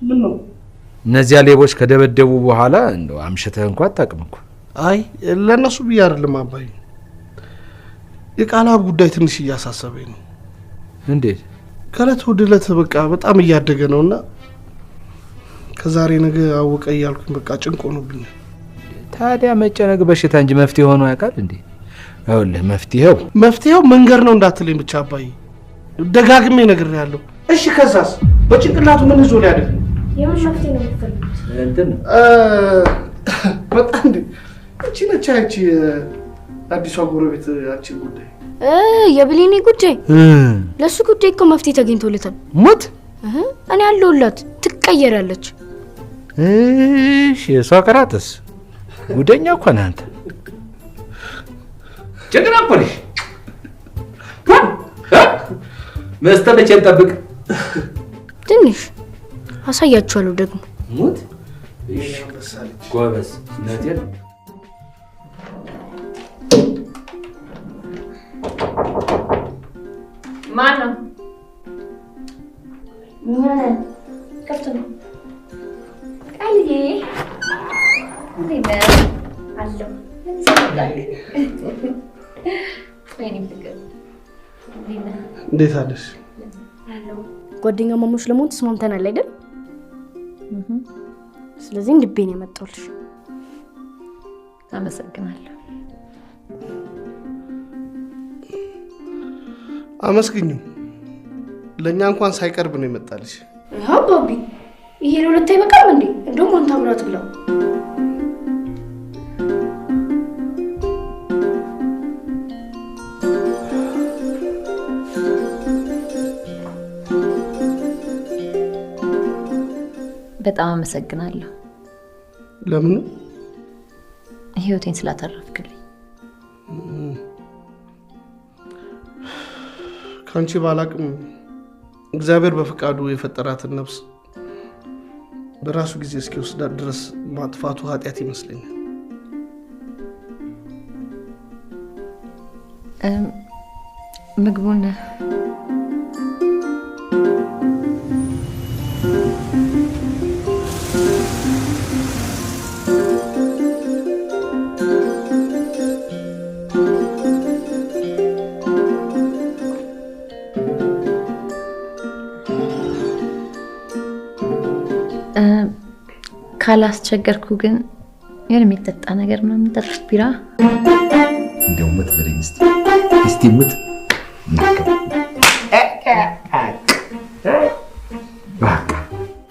ምን ነው? እነዚያ ሌቦች ከደበደቡ በኋላ እንደው አምሽተህ እንኳን አታውቅም እኮ። አይ ለእነሱ ብዬ አይደለም አባዬ፣ የቃላብ ጉዳይ ትንሽ እያሳሰበኝ ነው። እንዴት? ከእለት ወደ እለት በቃ በጣም እያደገ ነውና ከዛሬ ነገ አወቀ እያልኩኝ በቃ ጭንቅ ሆኖብኛል። ታዲያ መጨነቅ በሽታ እንጂ መፍትሄ ሆኖ ያውቃል እንዴ? ይኸውልህ መፍትሄው መንገር ነው እንዳትለኝ ብቻ አባዬ፣ ደጋግሜ ነግሬሃለሁ። እሺ ከዛስ በጭንቅላቱ ምን ይዞ ሊያድግ? የምን መፍትሄ ነው የምትፈልጉት? እንትን በጣም እንዴ እቺ ነች ያቺ አዲሷ ጎረቤት ያቺ ጉዳይ የብሌኔ ጉዳይ። ለሱ ጉዳይ እኮ መፍትሄ ተገኝቶለታል። ሙት እኔ አለሁላት፣ ትቀየራለች። እሺ ሶቅራጥስ ጉደኛ እኮ ነህ አንተ። ጀግና እኮ ነሽ። መስተመቼ እንጠብቅ? ትንሽ አሳያችኋለሁ ደግሞ። ሙት ጎበዝ። እውነቴን ነው። ማነው? ከፍት ነው። ቃልዬ እንዴት ነህ? አለሁ። ምን ይሰራል? ወይኔ ፍቅር እንዴት ነህ? እንዴት አለሽ? አለሁ። ጓደኛማሞች ለመሆን ተስማምተናል አይደል? ስለዚህ ልቤን የመጣሁልሽ። አመሰግናለሁ። አመስግኙ። ለኛ እንኳን ሳይቀርብ ነው የመጣልሽ። አባቢ ይሄ ለሁለት አይበቃም እንዴ? እንደውም አንተ አብራት ብለው። በጣም አመሰግናለሁ። ለምን? ህይወቴን ስላተረፍክልኝ። ካንቺ ባላቅም እግዚአብሔር በፈቃዱ የፈጠራትን ነፍስ በራሱ ጊዜ እስኪወስዳት ድረስ ማጥፋቱ ኃጢአት ይመስለኛል። ምግቡን ካላስቸገርኩ ግን የሆነ የሚጠጣ ነገር ምናምን ጠጥተሽ ቢራ እንደው ሙት በለኝ እስቲ እስቲ ሙት።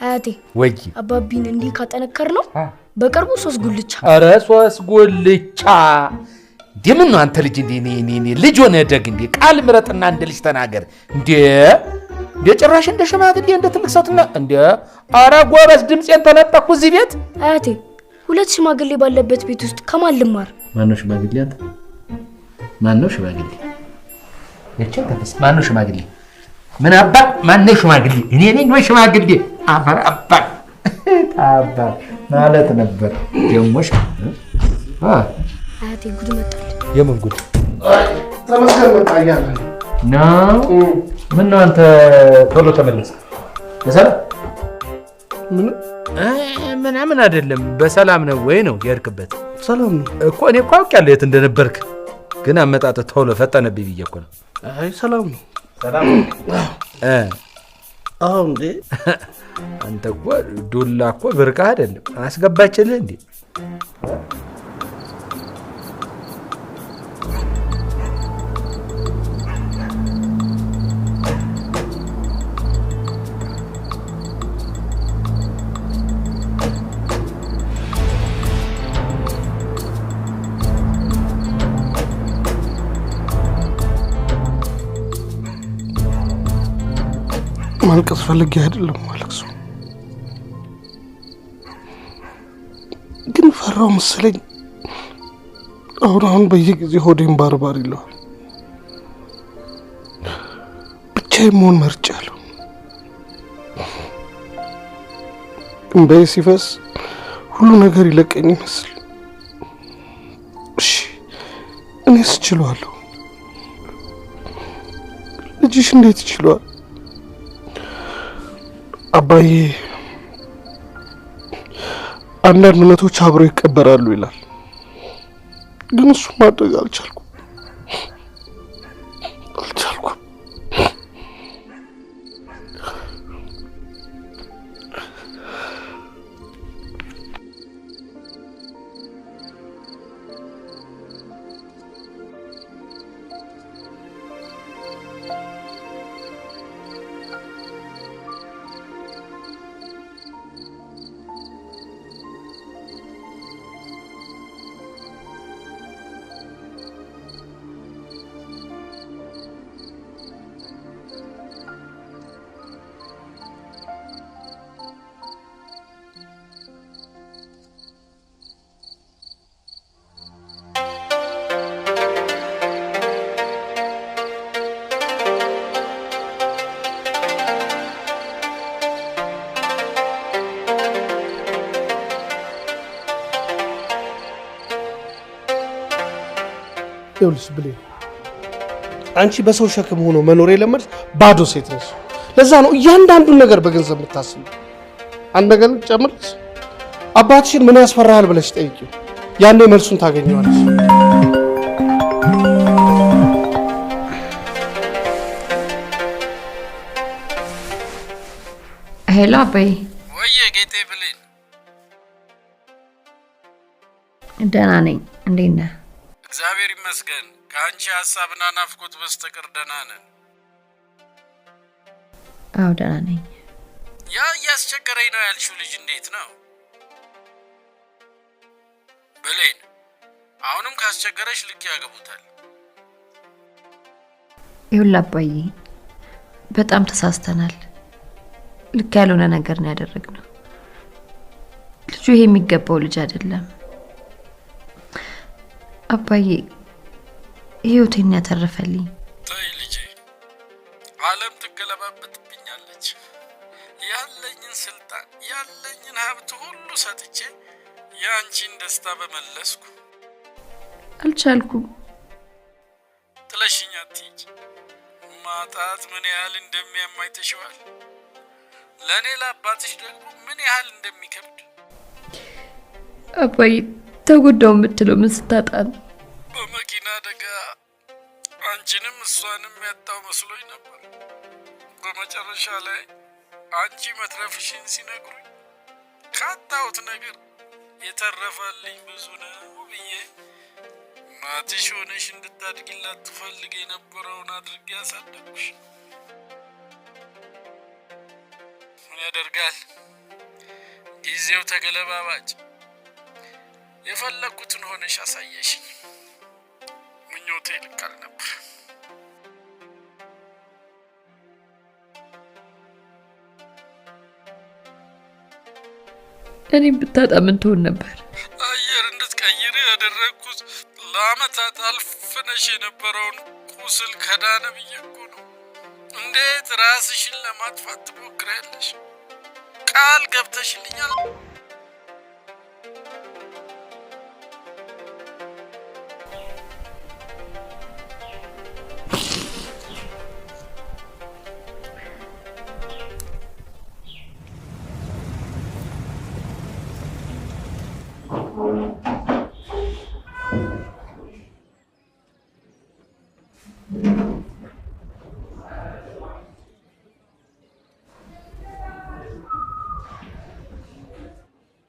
አያቴ ወይ አባቢን እንዲህ ካጠነከር ነው በቅርቡ 3 ጉልቻ። ኧረ 3 ጉልቻ እንዴ! ምን ነው አንተ ልጅ እንዴ? እኔ ልጅ ሆነህ ደግ እንዴ! ቃል ምረጥና እንደ ልጅ ተናገር እንዴ! እንዴ ጭራሽ እንደ ሽማግሌ እንደ ትልቅ ሰው ትና እንዴ! ኧረ ጎበዝ ድምጼን ተነጠቅኩ እዚህ ቤት። አያቴ 2 ሽማግሌ ባለበት ቤት ውስጥ ከማን ልማር? ማነው ሽማግሌ አንተ? ማነው ሽማግሌ? እቺ ተፈስ ማነው ሽማግሌ? ምን አባ ማነው ሽማግሌ? እኔ ነኝ ወይ ሽማግሌ? አፈር አባ ታባ ማለት ነበር። ደሞሽ አያቴ ጉድ መጣል። የምን ጉድ? ተመስገን መጣ እያለ ነው። ምን ነው አንተ ቶሎ ተመለስክ? በሰላም ምን ምናምን አይደለም፣ በሰላም ነው ወይ ነው የሄድክበት? ሰላም ነው እኮ። እኔ እኮ አውቄያለሁ የት እንደነበርክ፣ ግን አመጣጥህ ቶሎ ፈጠነብኝ ብዬ እኮ ነው። አይ ሰላም ነው። ሰላም ነው። አዎ እንዴ አንተ እኮ ዱላ እኮ ብርቅህ አይደለም። አስገባችልህ እንዴ? ማልቀስ ፈልጌ አይደለም ማለቅሰው፣ ግን ፈራው መሰለኝ። አሁን አሁን በየጊዜው ሆዴን ባርባር ይለዋል። ብቻዬን መሆን መርጫለሁ። እምባዬ ሲፈስ ሁሉ ነገር ይለቀኝ ይመስል። እሺ እኔስ እችለዋለሁ። ልጅሽ እንዴት ይችለዋል? አባዬ አንዳንድ እውነቶች አብረው ይቀበራሉ ይላል። ግን እሱ ማድረግ አልቻልኩም አልቻልኩም። ይኸውልሽ ብሌን፣ አንቺ በሰው ሸክም ሆኖ መኖር የለመድሽ ባዶ ሴት ነሽ። ለዛ ነው እያንዳንዱን ነገር በገንዘብ የምታስቢው። አንድ ነገር ጨምርልሽ፣ አባትሽን ምን ያስፈራሃል ብለሽ ጠይቂው። ያኔ መልሱን ታገኘዋለሽ። Hello አባዬ። ወየ ጌጤ ብሌን፣ ደህና ነኝ። እንዴት ነህ? እግዚአብሔር ይመስገን። ከአንቺ ሀሳብና ናፍቆት በስተቀር ደህና ነን። አዎ ደህና ነኝ። ያ እያስቸገረኝ ነው ያልሽው ልጅ እንዴት ነው? ብሌን፣ አሁንም ካስቸገረሽ ልክ ያገቡታል። ይኸውልህ አባዬ፣ በጣም ተሳስተናል። ልክ ያልሆነ ነገር ነው ያደረግነው። ልጁ ይሄ የሚገባው ልጅ አይደለም። አባዬ ህይወቴን ያተረፈልኝ። ተይ ልጄ፣ ዓለም ትገለባበጥብኛለች። ያለኝን ስልጣን ያለኝን ሀብት ሁሉ ሰጥቼ የአንቺን ደስታ በመለስኩ። አልቻልኩም። ጥለሽኝ አትሂጂ። ማጣት ምን ያህል እንደሚያም አይተሽዋል። ለእኔ ለአባትሽ ደግሞ ምን ያህል እንደሚከብድ። አባዬ ተጎዳው የምትለው ምን ስታጣ ነው? በመኪና አደጋ አንቺንም እሷንም ያጣው መስሎኝ ነበር። በመጨረሻ ላይ አንቺ መትረፍሽን ሲነግሩኝ ካጣሁት ነገር የተረፈልኝ ብዙ ነው ብዬ እናትሽ ሆነሽ እንድታድጊላት ትፈልግ የነበረውን አድርጌ ያሳደግኩሽ። ምን ያደርጋል፣ ጊዜው ተገለባባጭ። የፈለግኩትን ሆነሽ አሳየሽኝ። ምኞቴ ልክ አልነበር። እኔም ብታጣ ምን ትሆን ነበር? አየር እንድትቀይር ያደረግኩት ለአመታት አልፍነሽ የነበረውን ቁስል ከዳነ ብዬ እኮ ነው። እንዴት ራስሽን ለማጥፋት ትሞክሪያለሽ? ቃል ገብተሽልኛል።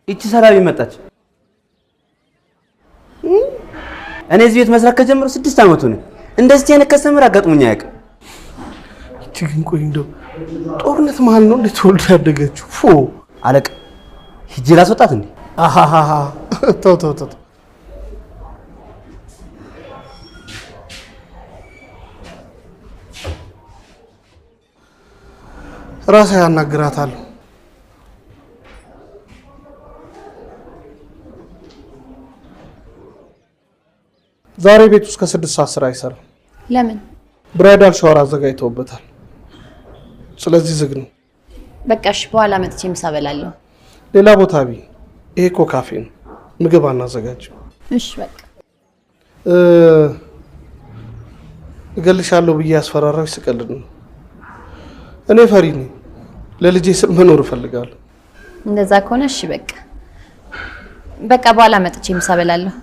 ይቺ ሰላቢ መጣች። እኔ እዚህ ቤት መስራት ከጀመሩ 6 ዓመቱ ነው። እንደዚህ አይነት customer አጋጥሞኝ አያውቅም። ይቺ ግን ቆይ እንደው ጦርነት መሀል ነው እንዴ ተወልዳ ያደገችው? ፎ አለቃ ሂጅ ላስወጣት እንዴ? አሃሃሃ ተው ተው ተው። ራሴ ያናግራታለሁ። ዛሬ ቤት ውስጥ ከ6 ሰዓት ስራ አይሰራም። ለምን? Bridal shower አዘጋጅተውበታል። ስለዚህ ዝግ ነው። በቃ እሺ፣ በኋላ መጥቼ ምሳ እበላለሁ። ሌላ ቦታ ቢ። ይሄ እኮ ካፌ ነው፣ ምግብ አናዘጋጅም። እሺ በቃ እገልሻለሁ ብዬ ያስፈራራሽ ስቀልድ ነው። እኔ ፈሪ ነኝ፣ ለልጄ ስል መኖር እፈልጋለሁ። እንደዛ ከሆነ እሺ በቃ በቃ በኋላ መጥቼ ምሳ እበላለሁ።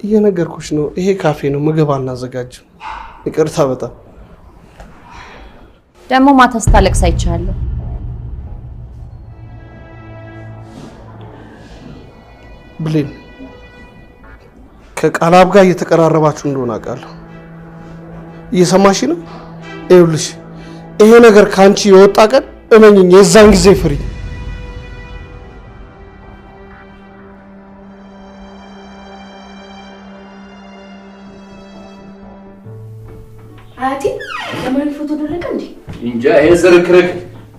እየነገርኩሽ ነው፣ ይሄ ካፌ ነው፣ ምግብ አናዘጋጅም። ይቅርታ በጣም። ደግሞ ማታ ስታለቅስ አይቻለሁ። ብሌን ከቃላብ ጋር እየተቀራረባችሁ እንደሆነ አውቃለሁ። እየሰማሽ ነው? ይኸውልሽ ይሄ ነገር ካንቺ የወጣ ቀን እመኝኝ የዛን ጊዜ ፍሪ። አያቴ የማን ፎቶ ደረቀ እንዴ? እንጃ ይሄ ዝርክርክ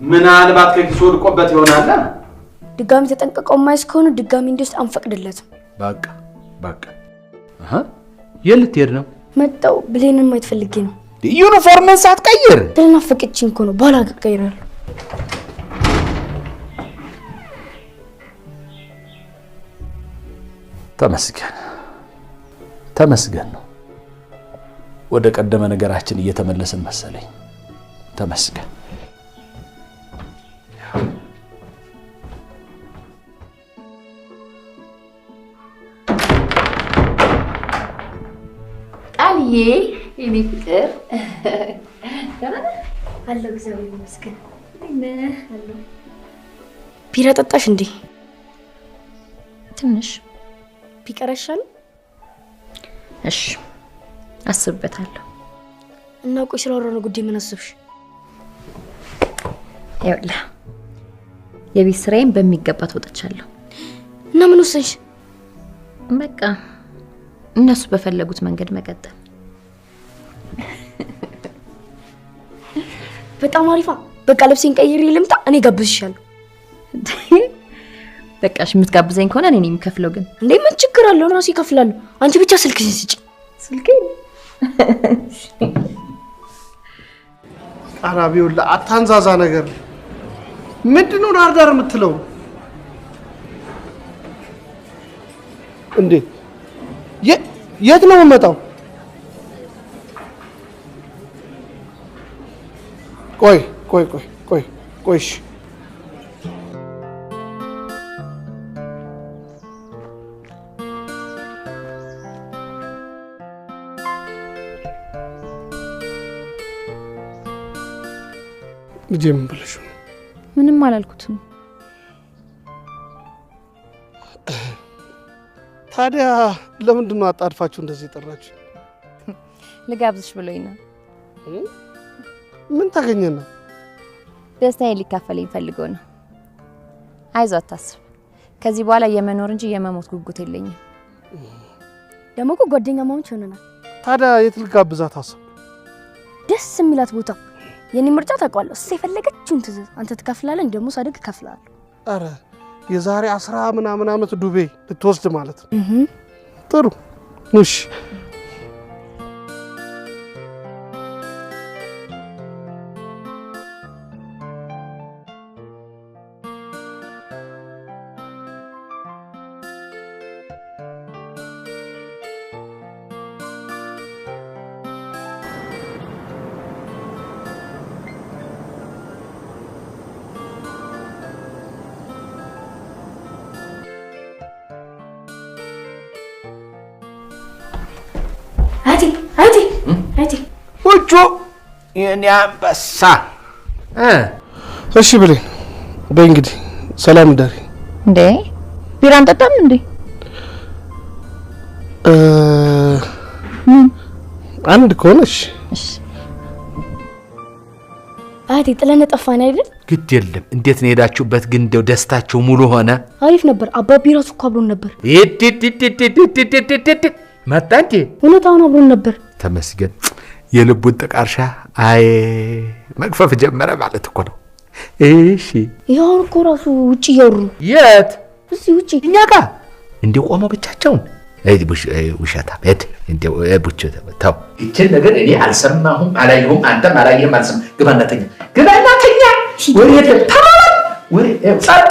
ምናልባት ከኪሱ ወድቆበት ይሆናል። ድጋሚ ተጠንቀቀው ማይስ ከሆነ ድጋሚ እንዲወስድ አንፈቅድለትም። በቃ በቃ። አሃ የት ልትሄድ ነው? መጣው ብሌንን ማየት ፈልጌ ነው። ዩኒፎርምን ሳትቀይር? ስለናፈቀችኝ እኮ ነው። በኋላ እቀይራለሁ። ተመስገን ተመስገን ነው። ወደ ቀደመ ነገራችን እየተመለስን መሰለኝ። ተመስገን። ቃልዬ የኔ ፍቅር ደህና ነህ? አለሁ እግዚአብሔር ይመስገን። አለሁ። ቢራ ጠጣሽ እንዴ? ትንሽ ቢቀር አይሻልም? እሺ አስብበታለሁ። እና ቆይ ስላወራነው ጉዳይ ምን አሰብሽ? ይኸውልህ የቤት ስራዬን በሚገባ ተወጥቻለሁ። እና ምን ወሰንሽ? በቃ እነሱ በፈለጉት መንገድ መቀጠል። በጣም አሪፋ። በቃ ልብሴን ቀይሬ ልምጣ፣ እኔ ጋብዝሻለሁ። በቃ እሺ፣ የምትጋብዘኝ ከሆነ እኔ ነኝ የምከፍለው። ግን እንዴ ምን ችግር አለው? እራሴ እከፍላለሁ። አንቺ ብቻ ስልክሽን ስጪ። ስልኬን? ቃላብ ይኸውልህ፣ አታንዛዛ ነገር። ምንድነው ዳር ዳር የምትለው እንዴ? የት ነው የምመጣው? ቆይ ቆይ ቆይ ቆይ ቆይ እሺ ልጄ ምን ብለሽ ነው? ምንም አላልኩትም። ታዲያ ለምንድን ነው አጣድፋችሁ እንደዚህ የጠራችሁ? ልጋብዝሽ ብሎኝ ነው። ምን ታገኘና? ደስታዬን ሊካፈለኝ ፈልጎ ነው። አይዞህ አታስብ። ከዚህ በኋላ የመኖር እንጂ የመሞት ጉጉት የለኝም። ደግሞ እኮ ጓደኛማሞች ሆነናል። ታዲያ የት ልጋብዛት አሰብክ? ደስ የሚላት ቦታ። የኔ ምርጫ ታውቀዋለህ። እሷ የፈለገችውን ትእዛዝ አንተ ትከፍላለህ፣ ደግሞ ሳድግ እከፍላለሁ። አረ የዛሬ 10 ምናምን ዓመት ዱቤ ልትወስድ ማለት ነው። ጥሩ እሺ። ውጩ የኔ አንበሳ። እሺ ብሌን በይ እንግዲህ ሰላም ደሪ። እንዴ ቢራ አንጠጣም እንዴ? አንድ ከሆነሽ እሺ። አያቴ ጥለን ጠፋን አይደል? ግድ የለም። እንዴት ነው የሄዳችሁበት ግን? እንደው ደስታችሁ ሙሉ ሆነ? አሪፍ ነበር። አባቢ ራሱ እኮ አብሮን ነበር። መጣ እንዴ? እውነት አሁን አብሮን ነበር። ተመስገን። የልቡን ጥቃርሻ አይ መግፈፍ ጀመረ ማለት እኮ ነው። እሺ ይኸው አሁን እኮ ራሱ ውጪ እያወሩ ነው። የት? እዚህ ውጪ እኛ ጋር እንዲህ ቆመው ብቻቸውን። ውሸታም ሂድ እንደው ቡች ተው። ይችን ነገር እኔ አልሰማሁም፣ አላየሁም፣ አንተም አላየህም፣ አልሰማህም። ግባና ተኛ፣ ግባና ተኛ። ወሬ የለም ተማመን፣ ወሬ ጸጥ።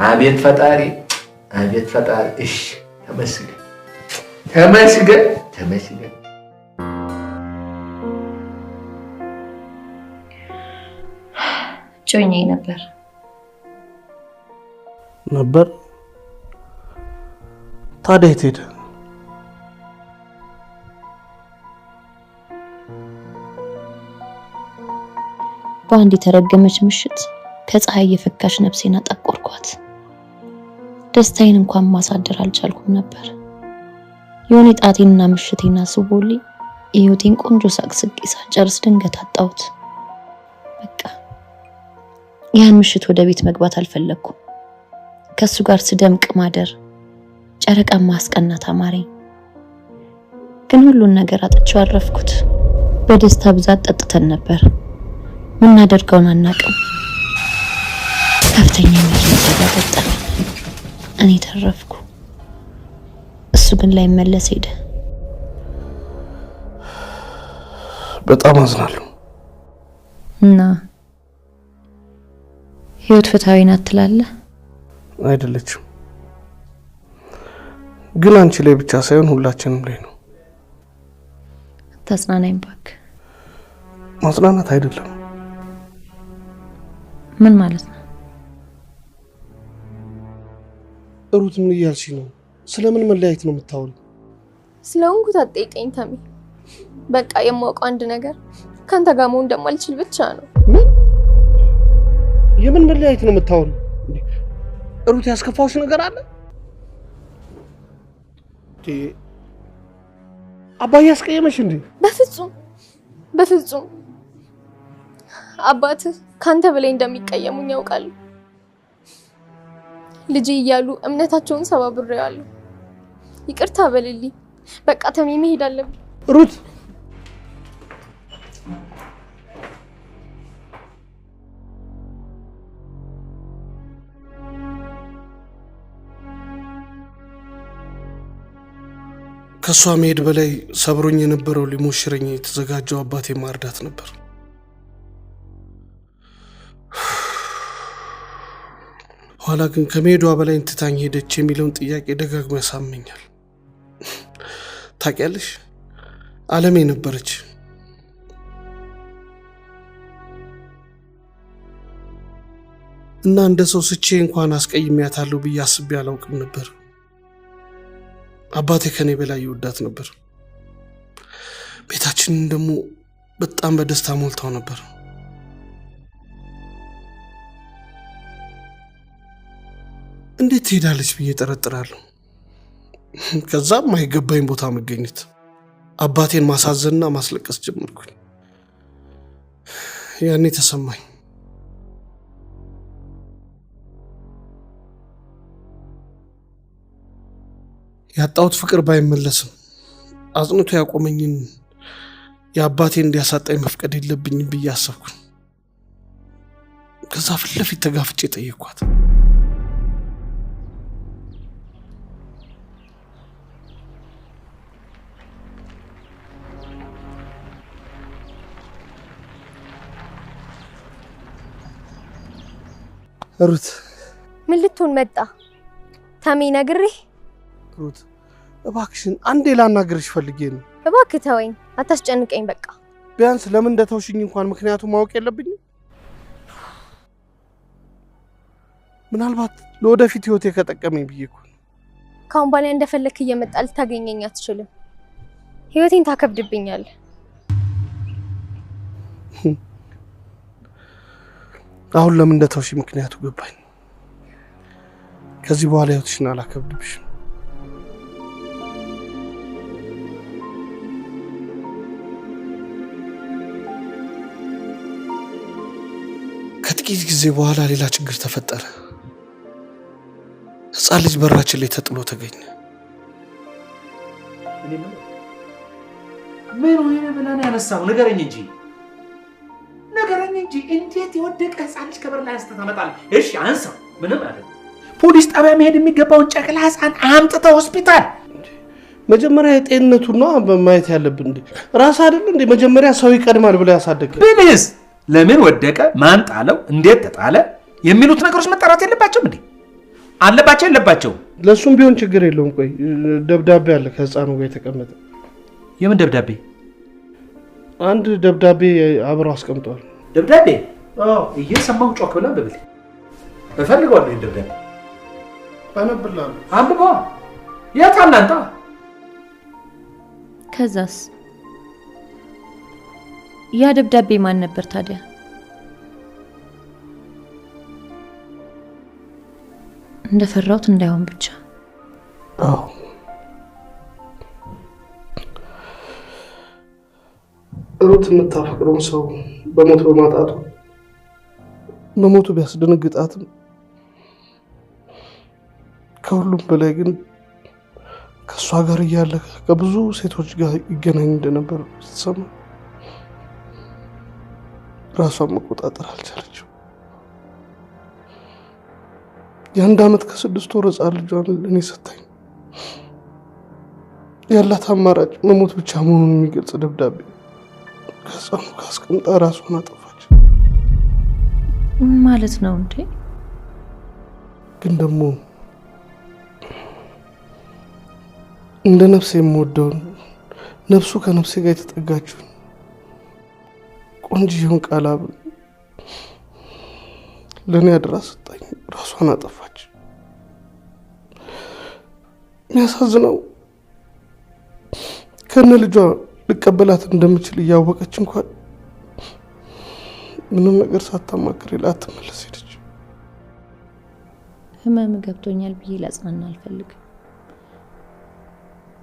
አቤት ፈጣሪ፣ አቤት ፈጣሪ። እሺ ተመስገን፣ ተመስገን፣ ተመስገን። እጮኛዬ ነበር። ነበር? ታዲያ የት ሄደ? በአንድ የተረገመች ምሽት ከፀሐይ የፈካሽ ነፍሴን አጠቆርኳት። ደስታዬን እንኳን ማሳደር አልቻልኩም ነበር። የሆነ ጣቴንና ምሽቴን አስቦልኝ የህይወቴን ቆንጆ ሳቅ ስቄ ሳልጨርስ ድንገት አጣሁት። በቃ ያን ምሽት ወደ ቤት መግባት አልፈለኩም። ከሱ ጋር ስደምቅ ማደር፣ ጨረቃ ማስቀናት አማረኝ። ግን ሁሉን ነገር አጥቼው አረፍኩት። በደስታ ብዛት ጠጥተን ነበር። ምናደርገውን አናውቅም። ከፍተኛ መኪና አደጋ ገጠመኝ። እኔ ተረፍኩ፣ እሱ ግን ላይመለስ ሄደ። በጣም አዝናለሁ። እና ህይወት ፍትሃዊ ናት ትላለህ? አይደለችም። ግን አንቺ ላይ ብቻ ሳይሆን ሁላችንም ላይ ነው። አታጽናናኝ እባክህ። ማጽናናት አይደለም። ምን ማለት ነው? ሩት ምን እያልሽ ነው? ስለምን መለያየት ነው የምታወሪው? ስለሆንኩት አትጠይቀኝ ተሜ። በቃ የማውቀው አንድ ነገር ካንተ ጋር መሆን እንደማልችል ብቻ ነው። ምን? የምን መለያየት ነው የምታወሪው? ሩት ያስከፋውሽ ነገር አለ? አባዬ ያስቀየመሽ እንዴ? በፍጹም በፍጹም። አባትህ ካንተ በላይ እንደሚቀየሙኝ ያውቃሉ። ልጄ እያሉ እምነታቸውን ሰባብሬዋለሁ። ይቅርታ በልልኝ። በቃ ተሜ መሄድ አለብኝ። ሩት ከሷ መሄድ በላይ ሰብሮኝ የነበረው ሊሞሽረኝ የተዘጋጀው አባቴ ማርዳት ነበር። ኋላ ግን ከመሄዷ በላይ እንትታኝ ሄደች የሚለውን ጥያቄ ደጋግሞ ያሳመኛል። ታውቂያለሽ፣ ዓለሜ ነበረች። እና እንደ ሰው ስቼ እንኳን አስቀይሜያታለሁ ብዬ አስቤ አላውቅም ነበር። አባቴ ከኔ በላይ ይወዳት ነበር። ቤታችንን ደግሞ በጣም በደስታ ሞልታው ነበር። እንዴት ትሄዳለች ብዬ ጠረጥራለሁ። ከዛም አይገባኝ ቦታ መገኘት፣ አባቴን ማሳዘንና ማስለቀስ ጀመርኩኝ። ያኔ ተሰማኝ ያጣሁት ፍቅር ባይመለስም አጽንቶ ያቆመኝን የአባቴን እንዲያሳጣኝ መፍቀድ የለብኝም ብዬ አሰብኩኝ። ከዛ ፊት ለፊት ተጋፍጬ ጠየኳት። ሩት ምን ልትሆን መጣ? ተሜ ነግሬህ። ሩት እባክሽን አንዴ ላናግርሽ ፈልጌ ነው። እባክህ ተወኝ፣ አታስጨንቀኝ። በቃ ቢያንስ ለምን እንደተውሽኝ እንኳን ምክንያቱ ማወቅ የለብኝም? ምናልባት ለወደፊት ህይወቴ ከጠቀመኝ ብዬ እኮ ነው። ከአሁን በኋላ እንደፈለክ እየመጣ ልታገኘኝ አትችልም። ህይወቴን ታከብድብኛለህ። አሁን ለምን እንደተውሽኝ ምክንያቱ ገባኝ። ከዚህ በኋላ ህይወትሽን አላከብድብሽም። ከጥቂት ጊዜ በኋላ ሌላ ችግር ተፈጠረ። ህፃን ልጅ በራችን ላይ ተጥሎ ተገኘ። ምን ሆነ ብለህ ነው ያነሳው? ንገረኝ እንጂ ንገረኝ እንጂ። እንዴት የወደቀ ህፃን ልጅ ከበር ላይ አንስተህ ታመጣለህ? እሺ አንሳው፣ ምንም አይደለም። ፖሊስ ጣቢያ መሄድ የሚገባውን ጨቅላ ህፃን አምጥተህ ሆስፒታል። መጀመሪያ የጤንነቱን ነው ማየት ያለብን። እንዴ ራስ አይደል እንዴ መጀመሪያ ሰው ይቀድማል ብለህ ያሳደገ ብልህስ ለምን ወደቀ፣ ማን ጣለው፣ እንዴት ተጣለ የሚሉት ነገሮች መጣራት የለባቸውም እንዴ? አለባቸው የለባቸውም? ለሱም ቢሆን ችግር የለውም። ቆይ ደብዳቤ አለ ከህፃኑ ጋር የተቀመጠ። የምን ደብዳቤ? አንድ ደብዳቤ አብረው አስቀምጠዋል። ደብዳቤ? እየሰማሁ ጮክ ብለህ አንብብልኝ። እፈልገዋለሁ ይሄን ደብዳቤ። አነብልሃለሁ። አንብበዋ። የት አለ አንተ? ከዛስ ያ ደብዳቤ ማን ነበር ታዲያ? እንደፈራሁት እንዳይሆን ብቻ። አዎ ሩት የምታፈቅረውን ሰው በሞት በማጣቱ በሞቱ ቢያስደነግጣትም ከሁሉም በላይ ግን ከእሷ ጋር እያለ ከብዙ ሴቶች ጋር ይገናኝ እንደነበር ስትሰማ ራሷን መቆጣጠር አልቻለችም። የ1 ዓመት ከ6 ወር ሕፃን ልጇን ለእኔ ሰታኝ ያላት አማራጭ መሞት ብቻ መሆኑን የሚገልጽ ደብዳቤ ከሕፃኑ ጋር አስቀምጣ ራሷን አጠፋች። ማለት ነው እንዴ? ግን ደግሞ እንደ ነፍሴ የምወደውን ነፍሱ ከነፍሴ ጋር የተጠጋችውን ቆንጆውን ቃላብ ለኔ አድራ ሰጣኝ፣ ራሷን አጠፋች። የሚያሳዝነው ከነ ልጇ ልቀበላት እንደምችል እያወቀች እንኳን ምንም ነገር ሳታማክር ላትመለስ ሄደች። ህመም ገብቶኛል ብዬ ላጽናና አልፈልግም።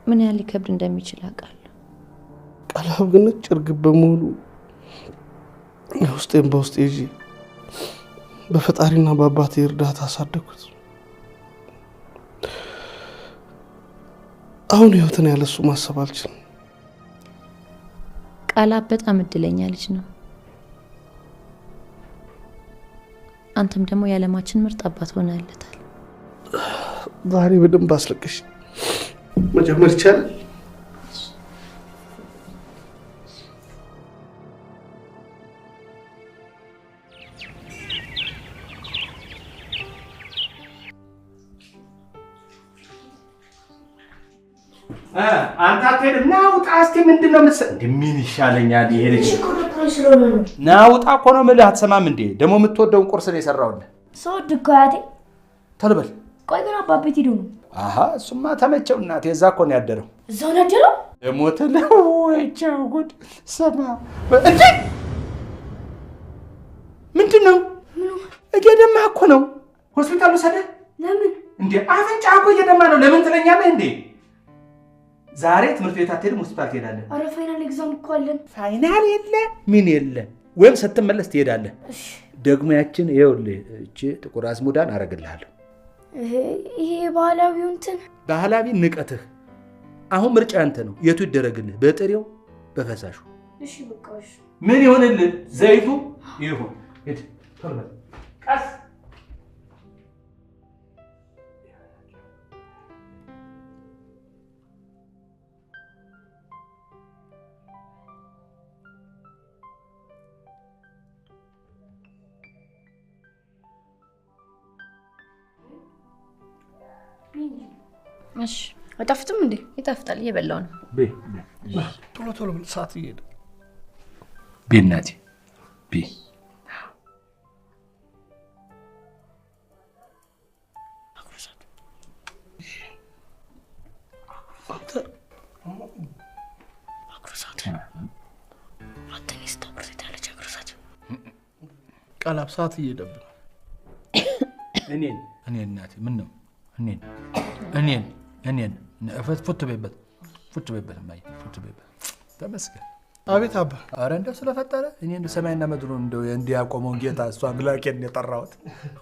ምን ያህል ሊከብድ እንደሚችል አውቃለሁ። ቃላብ ግን ነጭ እርግብ በመሆኑ ውስጤን በውስጤ ይዤ በፈጣሪና በአባቴ እርዳታ አሳደግኩት። አሁን ህይወትን ያለሱ ማሰብ አልችልም። ቃላብ በጣም እድለኛ ልጅ ነው። አንተም ደግሞ የዓለማችን ምርጥ አባት ሆነህለታል። ዛሬ በደንብ አስለቅሽ መጀመር ይቻላል። አንተ አትሄድም? ና ውጣ እስኪ። ምንድን ነው እንደ ምን ይሻለኛል? ይሄ ልጅ ና ውጣ እኮ ነው የምልህ። አትሰማም እንዴ? ደግሞ የምትወደውን ቁርስ ነው የሰራሁልህ። ስወድ እኮ አያቴ። ቶሎ በል። ቆይ ግን አባቤት ሄዶ ነው? አሃ እሱማ ተመቸው እናቴ። እዛ እኮ ነው ያደረው። እዛው ነው ያደረው? ደሞትልህ ወይ ቻው ጉድ። ስማ እንዴ ምንድን ነው? እየደማ እኮ ነው። ሆስፒታል ውሰደህ። ለምን እንዴ? አፍንጫ እኮ እየደማ ነው። ለምን ትለኛለህ እንዴ? ዛሬ ትምህርት ቤት አትሄድም፣ ሆስፒታል ትሄዳለህ። ኧረ final exam እኮ አለን። final የለ ምን የለ፣ ወይም ስትመለስ ትሄዳለህ። ደግሞ ያችን ይኸውልህ እቺ ጥቁር አዝሙዳን አረግልሃለሁ። ይሄ ባህላዊው እንትን ባህላዊ ንቀትህ። አሁን ምርጫ ያንተ ነው። የቱ ይደረግልህ? በጥሬው በፈሳሹ? እሺ በቃ እሺ። ምን ይሁንልህ? ዘይቱ ይሁን። ሂድ ቶሎ በል ቀስ። እሺ አይጣፍጥም እንዴ? ይጣፍጣል። እየበላሁ ነው። ቶሎ ቶሎ ብለህ ሰዓት እየሄደ። ቤ እናቴ ቤ። ቃላብ ሰዓት እየሄደብን። እኔን እኔ እናቴ ምን ነው እኔን እኔን እኔን ፉት በይበት ፉት በይበት እማዬ ፉት በይበት። ተመስገን። አቤት አባ። ኧረ እንደው ስለፈጠረ እኔ እንደው ሰማይና ምድሩን እንደው እንዲያቆመውን ጌታ እሱ አምላኬን የጠራሁት።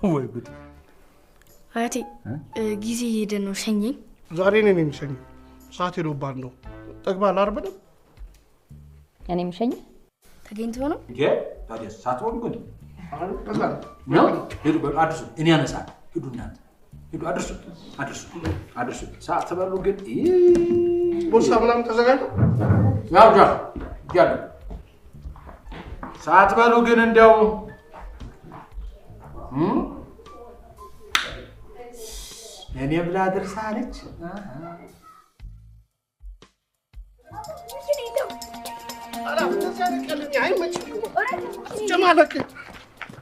ወይ ጉድ። አያቴ ጊዜ እየሄደ ነው፣ ሸኘኝ። ዛሬ እኔ ነኝ የምሸኘው። ሰዓት ሄዶብሃል ነው። ጠግባል አይደል? እኔ የምሸኘው ተገኝቶ ነው እንዴ? ታዲያ ሳትሆን ግን ነው። ሂዱ አድርሱ፣ እኔ አነሳለሁ። ሂዱ እናንተ ሂዱ አድርሱ፣ አድርሱ፣ አድርሱ። ሳትበሉ ግን ቦርሳ ምናምን ተዘጋጅቶ ያው ያው ሳትበሉ ግን እንደው እኔም ላድርስ አለች።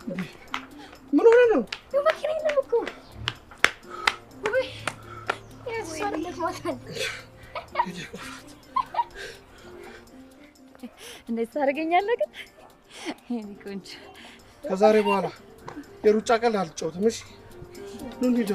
ምን ሆነ ነው? መኪና የለም እኮ። ውይ እሷን ደክሟታል። እንዴት ታደርገኛለህ ግን? የእኔ ቆንጆ ከዛሬ በኋላ የሩጫ ቀልድ አልጫወትም። እሺ ኑ እንሂድ።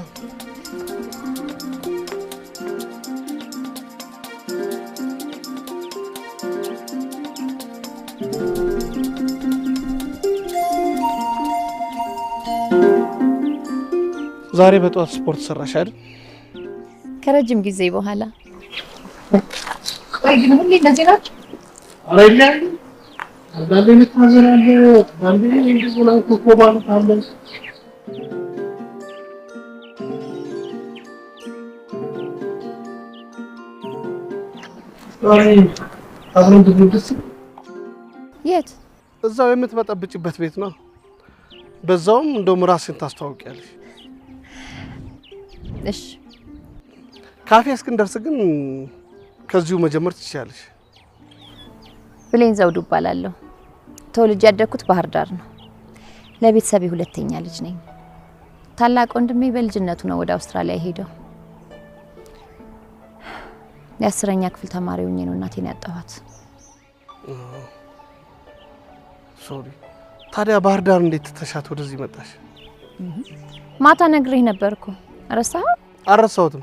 ዛሬ በጠዋት ስፖርት ሰራሽ አይደል? ከረጅም ጊዜ በኋላ። ቆይ ግን ሁሌ እንደዚህ ናቸው? ኧረ ይለያሉ። አንዳንዴ መታዘን አለ፣ አንዳንዴ እንደዚህ ሆና ኮኮ ማለት አለ። ዛሬ አብረን ብንውል ደስ ይላል። የት? እዛው የምትበጠብጭበት ቤት ነው። በዛውም እንደውም ራስሽን ታስተዋውቂያለሽ። እሺ። ካፌ እስክንደርስ ግን ከዚሁ መጀመር ትችያለሽ። ብሌን ዘውዱ እባላለሁ። ተወልጄ ያደግኩት ባህር ዳር ነው። ለቤተሰቤ ሁለተኛ ልጅ ነኝ። ታላቅ ወንድሜ በልጅነቱ ነው ወደ አውስትራሊያ የሄደው። የ10ኛ ክፍል ተማሪ ሆኜ ነው እናቴን ያጣኋት። Sorry። ታዲያ ባህር ዳር እንዴት ትተሻት ወደዚህ መጣሽ? ማታ ነግሬህ ነበር እኮ ረሳኸው? አልረሳሁትም።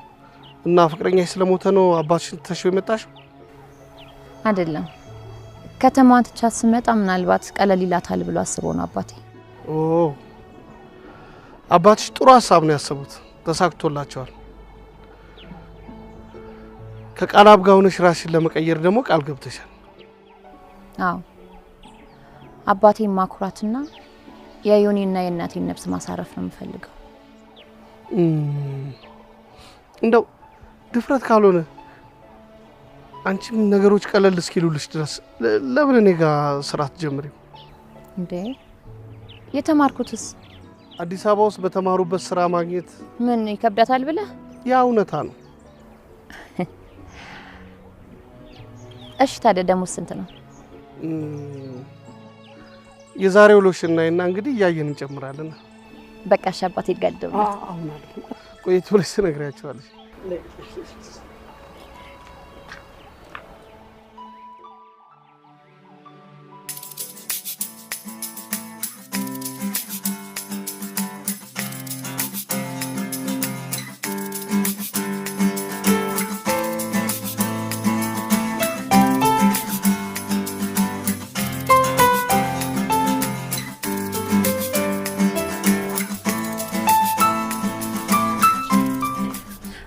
እና ፍቅረኛሽ ስለሞተ ነው አባትሽን ትተሽው የመጣሽው? አይደለም፣ ከተማዋን ትቻት ስመጣ ምናልባት ቀለል ይላታል ብሎ አስቦ ነው አባቴ። ኦ አባትሽ ጥሩ ሀሳብ ነው ያሰቡት፣ ተሳክቶላቸዋል። ከቃላብ ጋር ሆነሽ ራስሽን ለመቀየር ደግሞ ቃል ገብተሻል። አዎ አባቴን ማኩራትና የዮኒና የእናቴን ነፍስ ማሳረፍ ነው የምፈልገው። እንደው ድፍረት ካልሆነ አንቺም ነገሮች ቀለል እስኪሉልሽ ድረስ ለምን እኔ ጋር ስራ አትጀምሪም? እንዴ የተማርኩትስ? አዲስ አበባ ውስጥ በተማሩበት ስራ ማግኘት ምን ይከብዳታል ብለህ? ያ እውነታ ነው። እሺ ታዲያ ደሞዝ ስንት ነው? የዛሬው ሎሽን እናይና እንግዲህ እያየን እንጨምራለን። በቃ እሺ አባቴ ይጋደው። አሁን አይደለም፣ ቆየት ብለሽ ትነግሪያቸዋለሽ።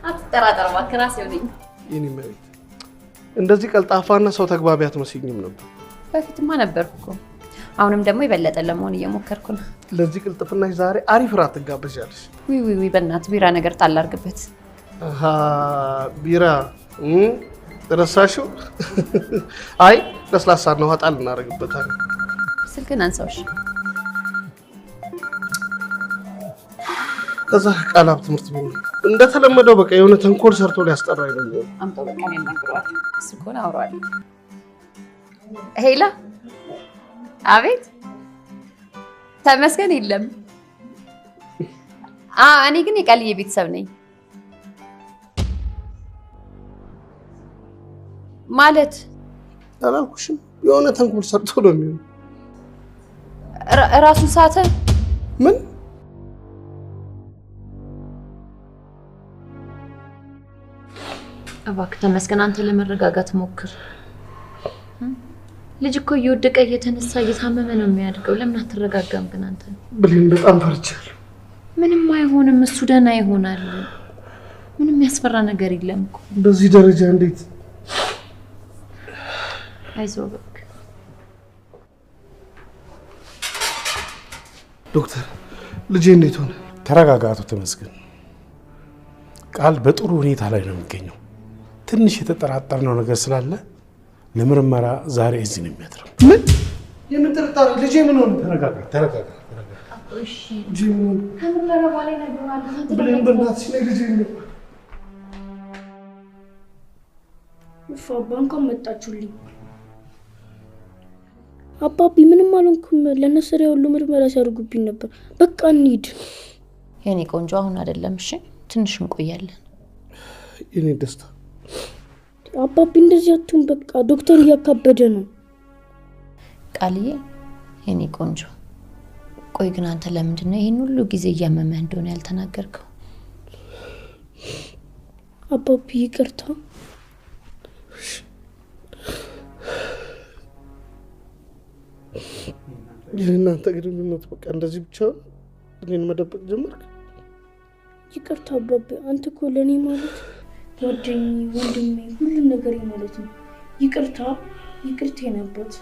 አትጠራጠር እባክህ፣ ራሴው ነኝ። የኔ መቤት እንደዚህ ቀልጣፋና ሰው ተግባቢ አትመስይኝም ነበር። በፊትማ ነበርኩ እኮ፣ አሁንም ደግሞ የበለጠ ለመሆን እየሞከርኩ ነው። ለዚህ ቅልጥፍናሽ ዛሬ አሪፍ ራት ትጋበዣለሽ። ውይ ውይ ውይ፣ በእናትህ ቢራ ነገር ጣል አድርግበት። አሃ ቢራ ረሳሽው? አይ ለስላሳ ነው፣ ጣል እናደርግበታለን። ስልክህን አንሳውሽ። ከዛ ቃላብ ትምህርት ቤት ነው እንደተለመደው፣ በቃ የሆነ ተንኮል ሰርቶ ሊያስጠራኝ ነው። አምጣው በቃ እኔ እናግረዋለሁ። እሱ ከሆነ አወራዋለሁ። Hello፣ አቤት። ተመስገን የለም። እኔ ግን የቃልዬ ቤተሰብ ነኝ። ማለት አላልኩሽም? የሆነ ተንኮል ሰርቶ ነው የሚሆነው። ራሱን ሳተ። ምን? እባክህ ተመስገን አንተ ለመረጋጋት ሞክር። ልጅ እኮ እየወደቀ እየተነሳ እየታመመ ነው የሚያድገው። ለምን አትረጋጋም ግን አንተ? ብሌን በጣም ፈርቻለሁ። ምንም አይሆንም፣ እሱ ደህና ይሆናል። ምንም የሚያስፈራ ነገር የለም እኮ። በዚህ ደረጃ እንዴት? አይዞህ እባክህ። ዶክተር ልጄ እንዴት ሆነ? ተረጋጋ አቶ ተመስገን። ቃል በጥሩ ሁኔታ ላይ ነው የሚገኘው። ትንሽ የተጠራጠርነው ነገር ስላለ ለምርመራ ዛሬ እዚህ ነው የሚያድረው። ምን? የምን ጥርጣሬ? ልጄ ምን ሆነ? ተረጋጋ ተረጋጋ ተረጋጋ። እሺ ልጄ ምን ሆነ? ከምርመራ በኋላ ይነግሩናል። ብሌን በእናትሽ ነይ ልጄ ነው። ኡፍ አባ እንኳን መጣችሁልኝ። አባቢ ምንም አልሆንኩም። ለነሰሪ ሁሉ ምርመራ ሲያደርጉብኝ ነበር። በቃ እንሂድ። የኔ ቆንጆ አሁን አይደለም እሺ፣ ትንሽ እንቆያለን። የኔ ደስታ አባቢ እንደዚህ አትሁን። በቃ ዶክተሩ እያካበደ ነው። ቃልዬ የኔ ቆንጆ፣ ቆይ ግን አንተ ለምንድን ነው ይሄን ሁሉ ጊዜ እያመመህ እንደሆነ ያልተናገርከው? አባቢ ይቅርታ። የእናንተ ግንኙነት በቃ እንደዚህ ብቻ እኔን መደበቅ ጀመርክ? ይቅርታ አባቢ፣ አንተ እኮ ለእኔ ማለት ጓደኛዬ፣ ወንድሜ፣ ሁሉም ነገር ማለት ነው። ይቅርታ ይቅርታ የኔ አባት።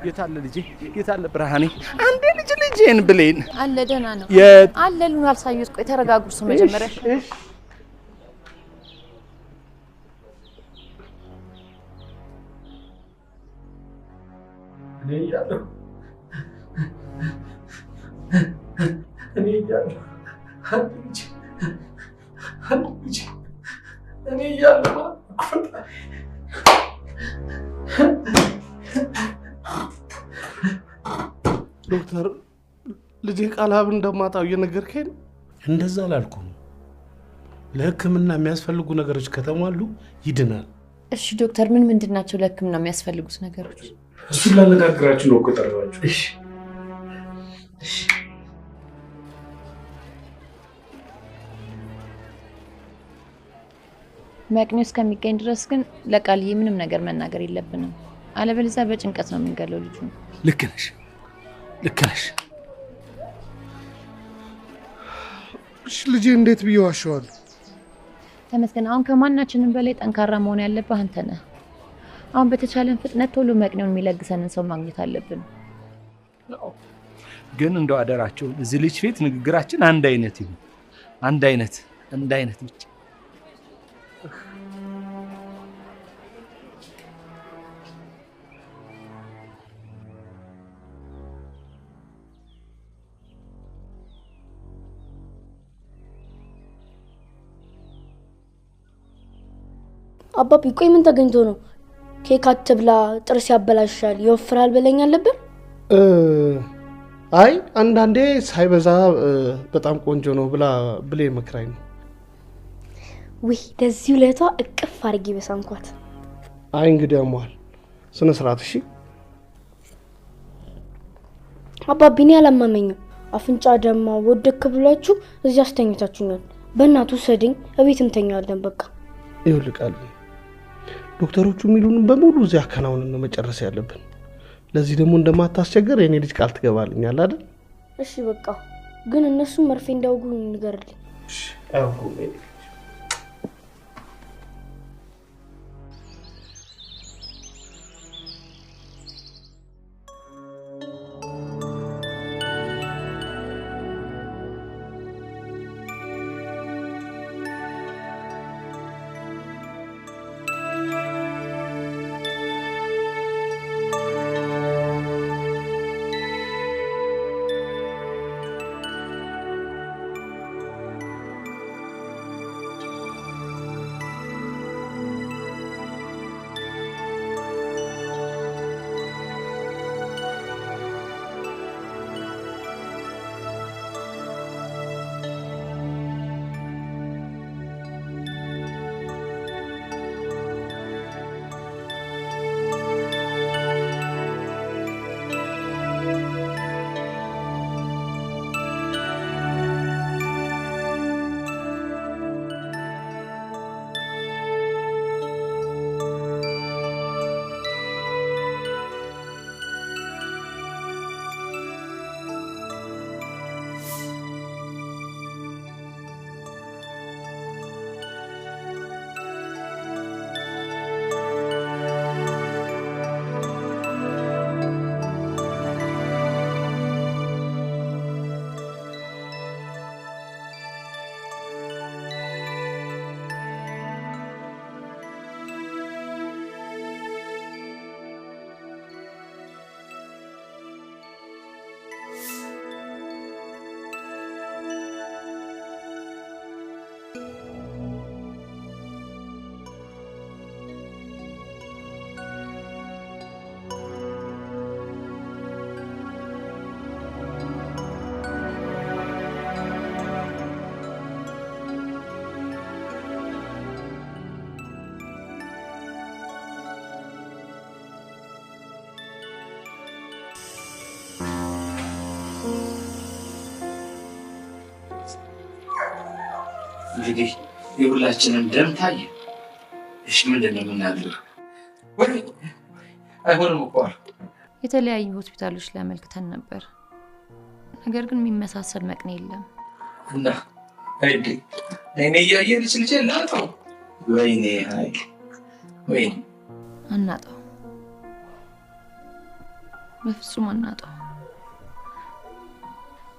የታለ ልጄ? የታለ ብርሃኔ? አንዴ ልጅ ልጄን ብሌን አለ ደህና ነው አለ ሉን አልሳዩት። ቆይ ተረጋጉ። እሱ መጀመሪያ እኔ እያለሁ አንድ ልጅ አንድ ልጅ እኔ እያለሁ ዶክተር ልጄ ቃልአብ እንደማጣው እየነገርከኝ ነው? እንደዛ አላልኩም። ለሕክምና የሚያስፈልጉ ነገሮች ከተሟሉ ይድናል። እሺ ዶክተር፣ ምን ምንድን ናቸው ለሕክምና የሚያስፈልጉት ነገሮች? እሱን ላነጋግራችሁ ነው እኮ የጠራኋችሁ። እሺ እሺ። መቅኔው እስከሚገኝ ድረስ ግን ለቃልዬ ምንም ነገር መናገር የለብንም። አለበለዚያ በጭንቀት ነው የምንገለው ልጁን። ልክ ነሽ፣ ልክ ነሽ። እሺ ልጄ እንዴት ብዬ ዋሸዋለሁ? ተመስገን፣ አሁን ከማናችንም በላይ ጠንካራ መሆን ያለብህ አንተ ነህ። አሁን በተቻለን ፍጥነት ቶሎ መቅኔውን የሚለግሰንን ሰው ማግኘት አለብን። ግን እንደው አደራችሁ እዚህ ልጅ ፊት ንግግራችን አንድ አይነት ይሁን። አንድ አይነት አንድ አይነት ብቻ። አባቢ ቆይ ምን ተገኝቶ ነው ኬክ አትብላ ጥርስ ያበላሻል ይወፍራል ብለኝ አልነበር? አይ አንዳንዴ ሳይበዛ በጣም ቆንጆ ነው ብላ ብሌን መክራኝ ነው። ውይ ለዚህ ውለቷ እቅፍ አድርጌ በሳምኳት። አይ እንግዲህ አሟል፣ ስነ ስርዓት እሺ። አባቢ እኔ አላመመኝም። አፍንጫ ደማ ወደክ ብላችሁ እዚህ አስተኝታችሁኛል። በእናቱ ውሰደኝ፣ እቤት እንተኛለን በቃ። ይኸውልህ ቃል ዶክተሮቹ የሚሉን በሙሉ እዚህ አከናውነን ነው መጨረስ ያለብን። ለዚህ ደግሞ እንደማታስቸግር የኔ ልጅ ቃል ትገባልኛል አይደል? እሺ በቃ ግን እነሱም መርፌ እንዳውጉ ንገርልኝ። እሺ አያውቁም የኔ ልጅ። እንግዲህ የሁላችንም ደም ታየ። እሺ ምንድን ነው የምናደርገው? አይሆንም እኮ የተለያዩ ሆስፒታሎች ላይ አመልክተን ነበር። ነገር ግን የሚመሳሰል መቅኔ የለም። እና አይዴ እኔ እያየ ልጅ ልጄ ላጣው። ወይኔ አይ ወይኔ አናጣው፣ በፍጹም አናጣው።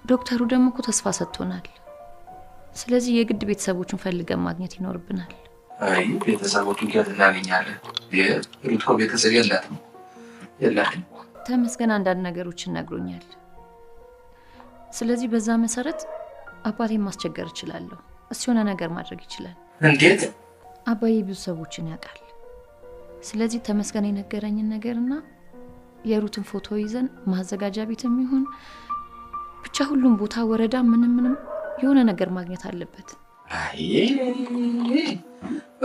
ዶክተሩ ደግሞ እኮ ተስፋ ሰጥቶናል። ስለዚህ የግድ ቤተሰቦቹን ፈልገን ማግኘት ይኖርብናል። አይ ቤተሰቦቹን ከየት እናገኛለን? የሩት እኮ ቤተሰብ የላትም የላትም። ተመስገን አንዳንድ ነገሮችን ነግሮኛል። ስለዚህ በዛ መሰረት አባቴን ማስቸገር እችላለሁ። እሱ የሆነ ነገር ማድረግ ይችላል። እንዴት? አባዬ ብዙ ሰዎችን ያውቃል። ስለዚህ ተመስገን የነገረኝን ነገርና የሩትን ፎቶ ይዘን ማዘጋጃ ቤትም ይሁን ብቻ ሁሉም ቦታ ወረዳ ምንም ምንም የሆነ ነገር ማግኘት አለበት። አይ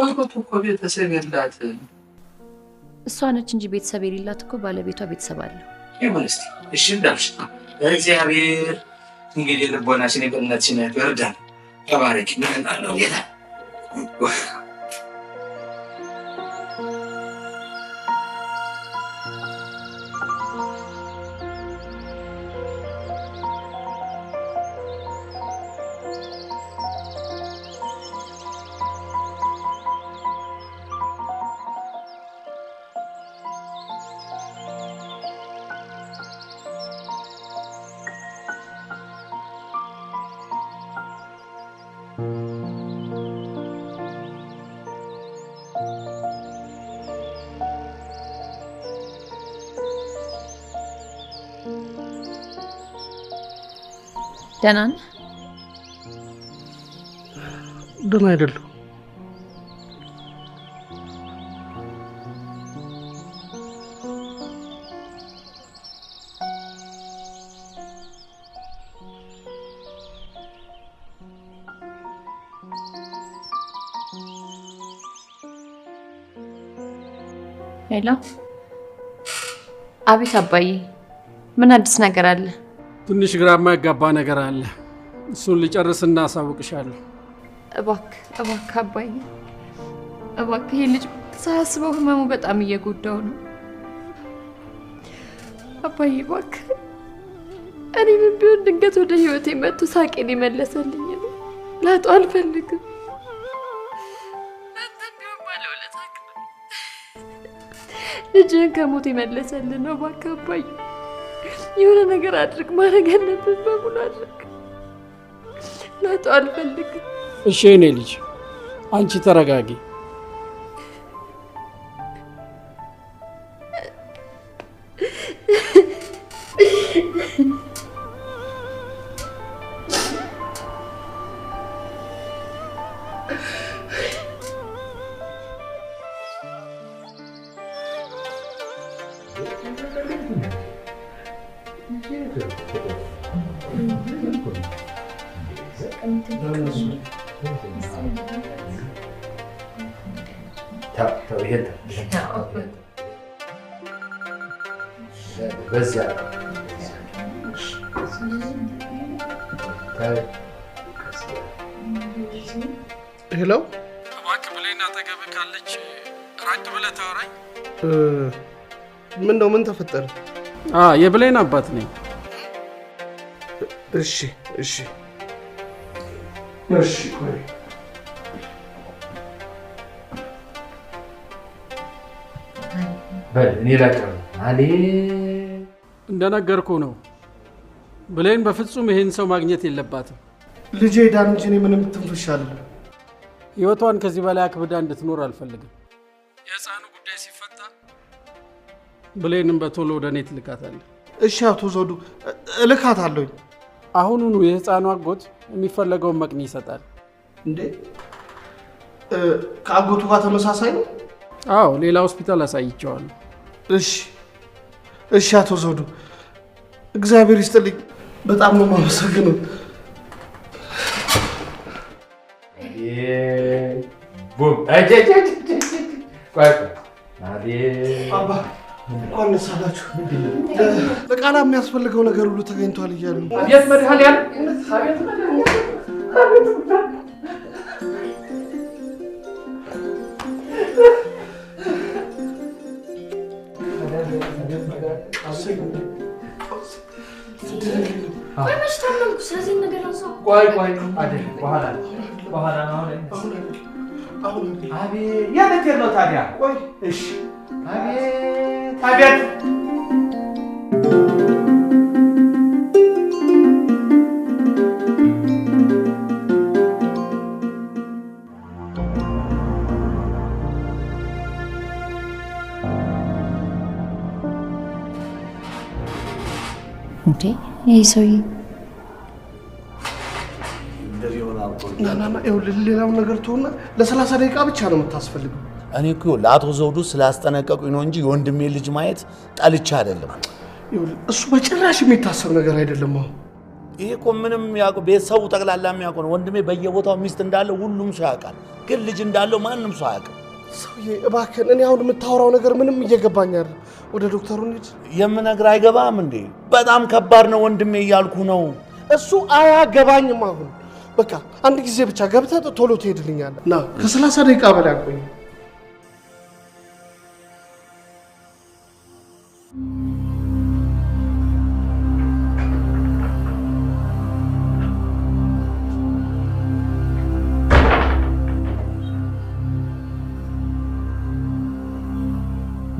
ሩት እኮ ቤተሰብ የላትም። እሷ ነች እንጂ ቤተሰብ የሌላት እኮ ባለቤቷ ቤተሰብ አለው። ይሁን እስቲ እሺ እንዳልሽ እግዚአብሔር እንግዲህ ልቦናሽን የቅንነትሽን ይርዳን። ተባረኪ። ምን እላለሁ ጌታ። ደህና ነህ? ደህና አይደለሁም። Hello። አቤት አባዬ፣ ምን አዲስ ነገር አለ? ትንሽ ግራ የማያጋባ ነገር አለ። እሱን ልጨርስና አሳውቅሻለሁ። እባክህ እባክህ አባዬ እባክህ፣ ይሄ ልጅ ሳያስበው ህመሙ በጣም እየጎዳው ነው። አባዬ እባክህ፣ እኔንም ቢሆን ድንገት ወደ ህይወቴ መጥቶ ሳቄን የመለሰልኝ ነው። ላጣው አልፈልግም። አንተም ቢሆን ባለውለታህ ነህ። ልጅህን ከሞት የመለሰልን ነው። እባክህ አባዬ የሆነ ነገር አድርግ፣ ማድረግ ያለብን በሙሉ አድርግ። ላጣው አልፈልግም። እሺ የኔ ልጅ አንቺ ተረጋጊ። Hello፣ እባክህ ብሌን አጠገብህ ካለች ራቅ ብለህ ታወራኝ። ምን ነው? ምን ተፈጠረ? የብሌን አባት ነኝ። እሺ እሺ እሺ፣ ቆይ በል እኔ ላቀርብ። እንደነገርኩህ ነው። ብሌን በፍጹም ይሄን ሰው ማግኘት የለባትም። ልጄ ዳን እንጂ እኔ ምንም ትንፍሽ አልልም። ህይወቷን ከዚህ በላይ አክብዳ እንድትኖር አልፈልግም። የህፃኑ ጉዳይ ሲፈታ ብሌንም በቶሎ ወደ እኔ ትልካታለህ። እሺ አቶ ዘውዱ፣ እልካታለሁኝ። አሁኑኑ የህፃኑ አጎት የሚፈለገውን መቅኒ ይሰጣል። እንዴ ከአጎቱ ጋር ተመሳሳይ ነው? አዎ፣ ሌላ ሆስፒታል አሳይቼዋለሁ። እሺ እሺ አቶ ዘውዱ፣ እግዚአብሔር ይስጥልኝ። በጣም ነው የማመሰግነው። እንኳን ደስ አላችሁ። ለቃላ የሚያስፈልገው ነገር ሁሉ ተገኝቷል እያሉ አቤት መድኃኒዓለም፣ አቤት መድኃኒዓለም። ቆይ መች ታመምኩ? ስለዚህ ነገር አንሳ። ቆይ ቆይ፣ አይደለም በኋላ በኋላ ነው። አሁን አቤት፣ የት ነው ታዲያ? ቆይ እሺ፣ አቤት አቤት። እንዴ ይህ ሰውዬ ና ና፣ ይኸውልህ ሌላውን ነገር ተውና ለ30 ደቂቃ ብቻ ነው የምታስፈልገው። እኔ እኮ ለአቶ ዘውዱ ስላስጠነቀቁኝ ነው እንጂ የወንድሜ ልጅ ማየት ጠልቼ አይደለም። ይኸውልህ እሱ በጭራሽ የሚታሰብ ነገር አይደለም። አሁን ይሄ እኮ ምንም ያውቀው ቤተሰቡ ጠቅላላ የሚያውቀው ነው። ወንድሜ በየቦታው ሚስት እንዳለው ሁሉም ሰው ያውቃል፣ ግን ልጅ እንዳለው ማንም ሰው አያውቅም። ሰውዬ እባክህን፣ እኔ አሁን የምታወራው ነገር ምንም እየገባኝ አይደለም። ወደ ዶክተሩ እንሂድ። የምነግርህ አይገባም እንዴ? በጣም ከባድ ነው ወንድሜ እያልኩ ነው። እሱ አያገባኝም። አሁን በቃ አንድ ጊዜ ብቻ ገብተህ ቶሎ ትሄድልኛለህ። ና፣ ከ30 ደቂቃ በላይ አቆይ።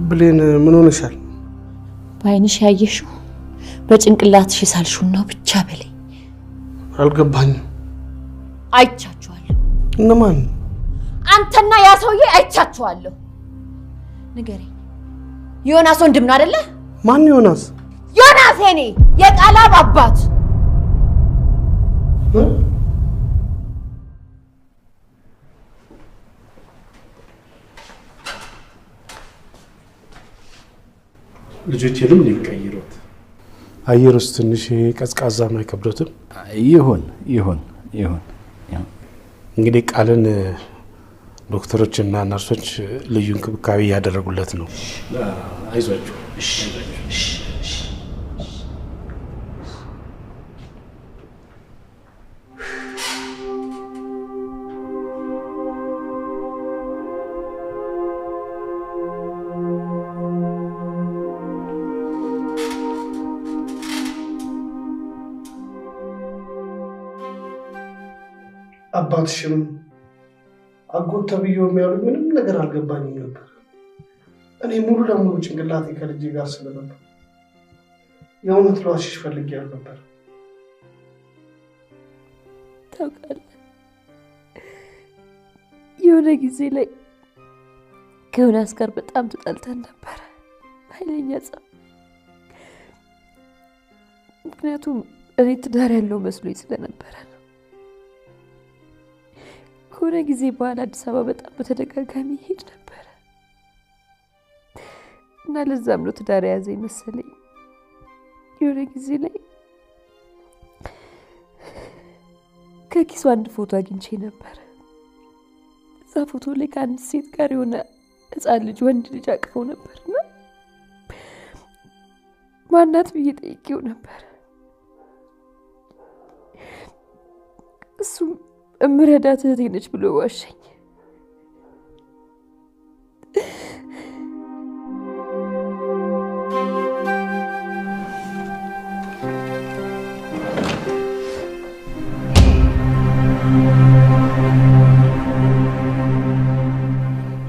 ብሌን ምን ሆነሻል? በአይንሽ ያየሽው በጭንቅላትሽ የሳልሽው ነው ብቻ በለኝ። አልገባኝም። አይቻችኋለሁ። እነማን? አንተና ያ ሰውዬ አይቻችኋለሁ። ንገረኝ፣ ዮናስ ወንድም ነው አይደለ? ማን ዮናስ? ዮናስ የኔ የቃላብ አባት። ልጆቼንም ሊቀይሩት አየር ውስጥ ትንሽ ቀዝቃዛ አይከብዶትም? ይሁን ይሁን ይሁን። እንግዲህ ቃልን ዶክተሮችና ነርሶች ልዩ እንክብካቤ እያደረጉለት ነው። አይዟችሁ። አባትሽም አጎት ተብዬው ያሉ ምንም ነገር አልገባኝም ነበር። እኔ ሙሉ ለሙሉ ጭንቅላቴ ከልጄ ጋር ስለነበር የእውነት ልዋሽሽ ፈልጌ አልነበር። ታውቃለህ፣ የሆነ ጊዜ ላይ ከዮናስ ጋር በጣም ተጣልተን ነበር፣ ኃይለኛ ጸብ። ምክንያቱም እኔ ትዳር ያለው መስሎኝ ስለነበረ ነው። ከሆነ ጊዜ በኋላ አዲስ አበባ በጣም በተደጋጋሚ ይሄድ ነበር እና ለዛም ነው ትዳር የያዘ መሰለኝ። የሆነ ጊዜ ላይ ከኪሱ አንድ ፎቶ አግኝቼ ነበር። እዛ ፎቶ ላይ ከአንድ ሴት ጋር የሆነ ሕፃን ልጅ ወንድ ልጅ አቅፈው ነበርና ማናት ብዬ ጠይቄው ነበር። እሱም እምረዳት እህቴ ነች ብሎ ዋሸኝ።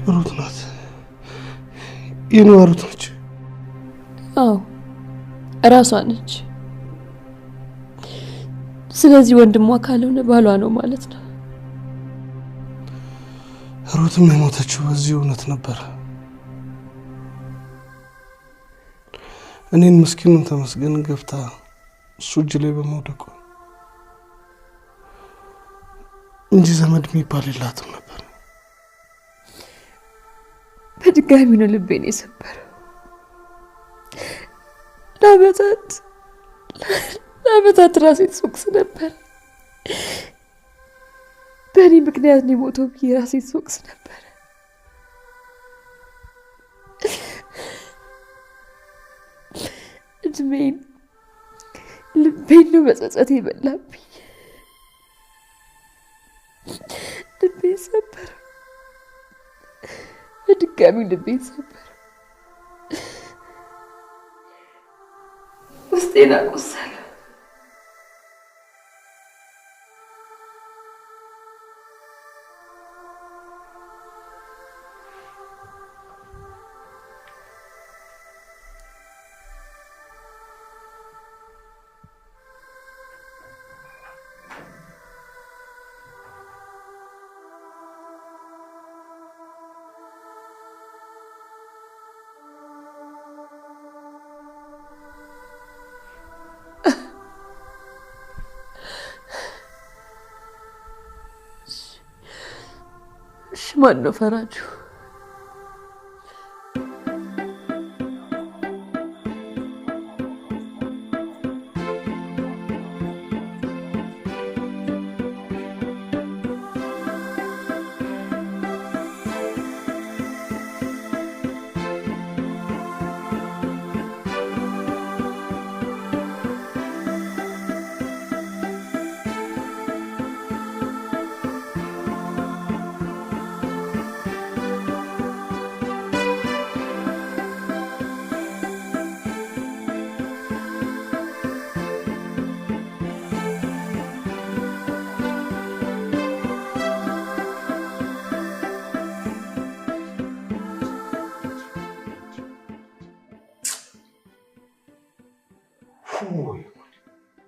ሩት ናት፣ የኔዋ ሩት ነች። አዎ እራሷ ነች። ስለዚህ ወንድሟ ካልሆነ ባሏ ነው ማለት ነው። ሩትም የሞተችው በዚህ እውነት ነበር። እኔን ምስኪኑን ተመስገን ገብታ እሱ እጅ ላይ በመውደቁ እንጂ ዘመድ የሚባል የላትም ነበር። በድጋሚ ነው ልቤን የሰበረው። ለዓመታት ራሴን ስወቅስ ነበር። በእኔ ምክንያት ነው የሞተው ብዬ ራሴን ስወቅስ ነበር። እድሜን ልቤን ነው በጸጸት የበላብኝ። ልቤን ሰበረ፣ በድጋሚ ልቤን ሰበረ፣ ውስጤን አቆሰለ። ማን ነው ፈራጁ?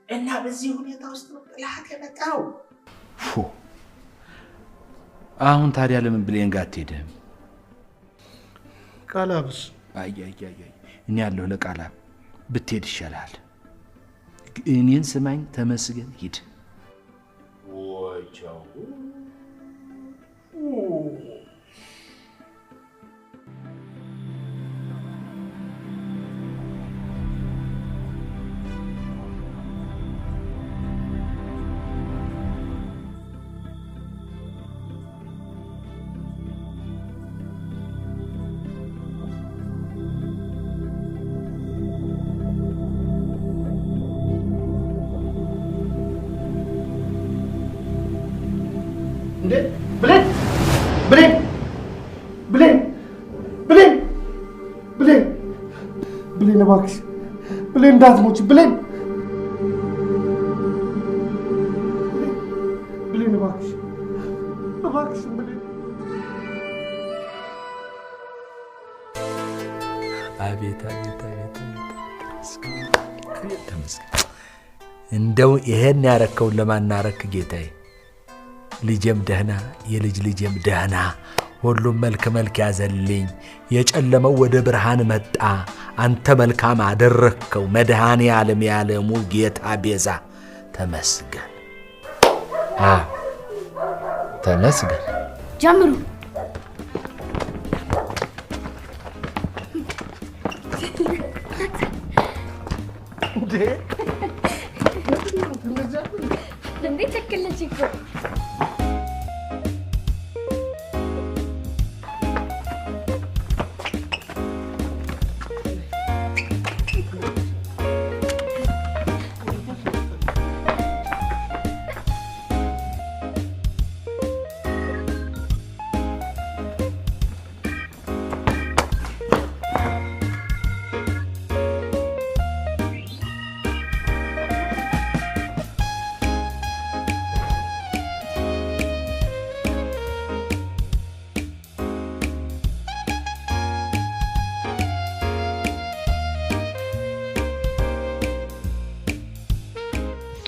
እና በዚህ ሁኔታ ውስጥ ነው ጥላት የመጣው። አሁን ታዲያ ለምን ብሌን ጋር አትሄድም? ቃላብስ አይ አይ አይ እኔ ያለሁ ለቃላብ ብትሄድ ይሻላል። እኔን ስማኝ፣ ተመስገን ሂድ። ወጃው ብሌን ብሌን ብሌን ብሌን ብሌን ብሌን እባክሽ ብሌን እንዳትሞች ብሌን ብሌን እባክሽ እባክሽ ብሌን። አቤት አቤት አቤት አቤት ተመስገን። እንደው ይሄን ያረከውን ለማናረክ ጌታዬ። ልጄም ደህና የልጅ ልጄም ደህና፣ ሁሉም መልክ መልክ ያዘልኝ። የጨለመው ወደ ብርሃን መጣ፣ አንተ መልካም አደረግከው። መድኃኔ ዓለም የዓለሙ ጌታ ቤዛ ተመስገን። ተመስገን። ጀምሩ። እንዴ ትክክል ነች እኮ።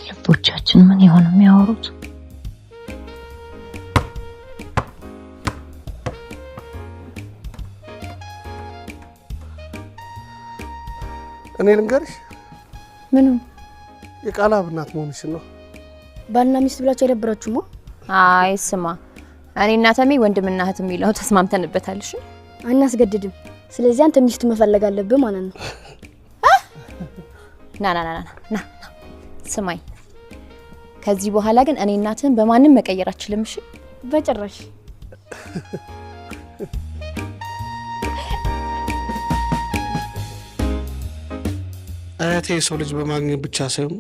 ልቦቻችን ምን ይሆን የሚያወሩት? እኔ ልንገርሽ። ምኑ? የቃላብ እናት መሆንሽን ነው። ባልና ሚስት ብላችሁ አይደብራችሁም? አይ ስማ፣ እኔና ተሜ ወንድምና እህት የሚለው ተስማምተንበታል። እሺ አናስገድድም። ስለዚህ አንተ ሚስት መፈለግ አለብህ ማለት ነው። ና ና ና ና ስማኝ፣ ከዚህ በኋላ ግን እኔ እናትህን በማንም መቀየር አትችልም። እሺ? በጭራሽ። አያቴ የሰው ልጅ በማግኘት ብቻ ሳይሆን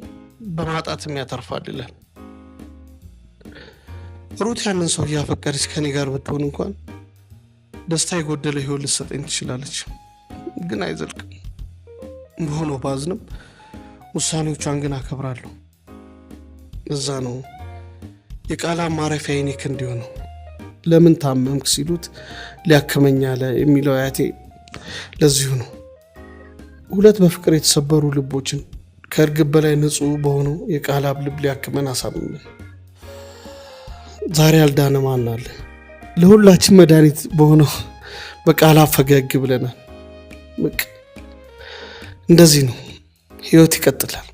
በማጣትም ያተርፋል ይላል። ሩት ያንን ሰው እያፈቀረች ከኔ ጋር ብትሆን እንኳን ደስታ የጎደለ ህይወት ልትሰጠኝ ትችላለች፣ ግን አይዘልቅም። በሆነው ባዝንም ውሳኔዎቿን ግን አከብራለሁ። እዛ ነው የቃላ ማረፊያ የኔ ክንድ የሆነው። ለምን ታመምክ ሲሉት ሊያክመኝ አለ የሚለው አያቴ ለዚሁ ነው። ሁለት በፍቅር የተሰበሩ ልቦችን ከእርግብ በላይ ንጹህ በሆነው የቃላብ ልብ ሊያክመን አሳምመን። ዛሬ ያልዳነ ማን አለ? ለሁላችን መድኃኒት በሆነው በቃላብ ፈገግ ብለናል። በቃ እንደዚህ ነው ህይወት ይቀጥላል።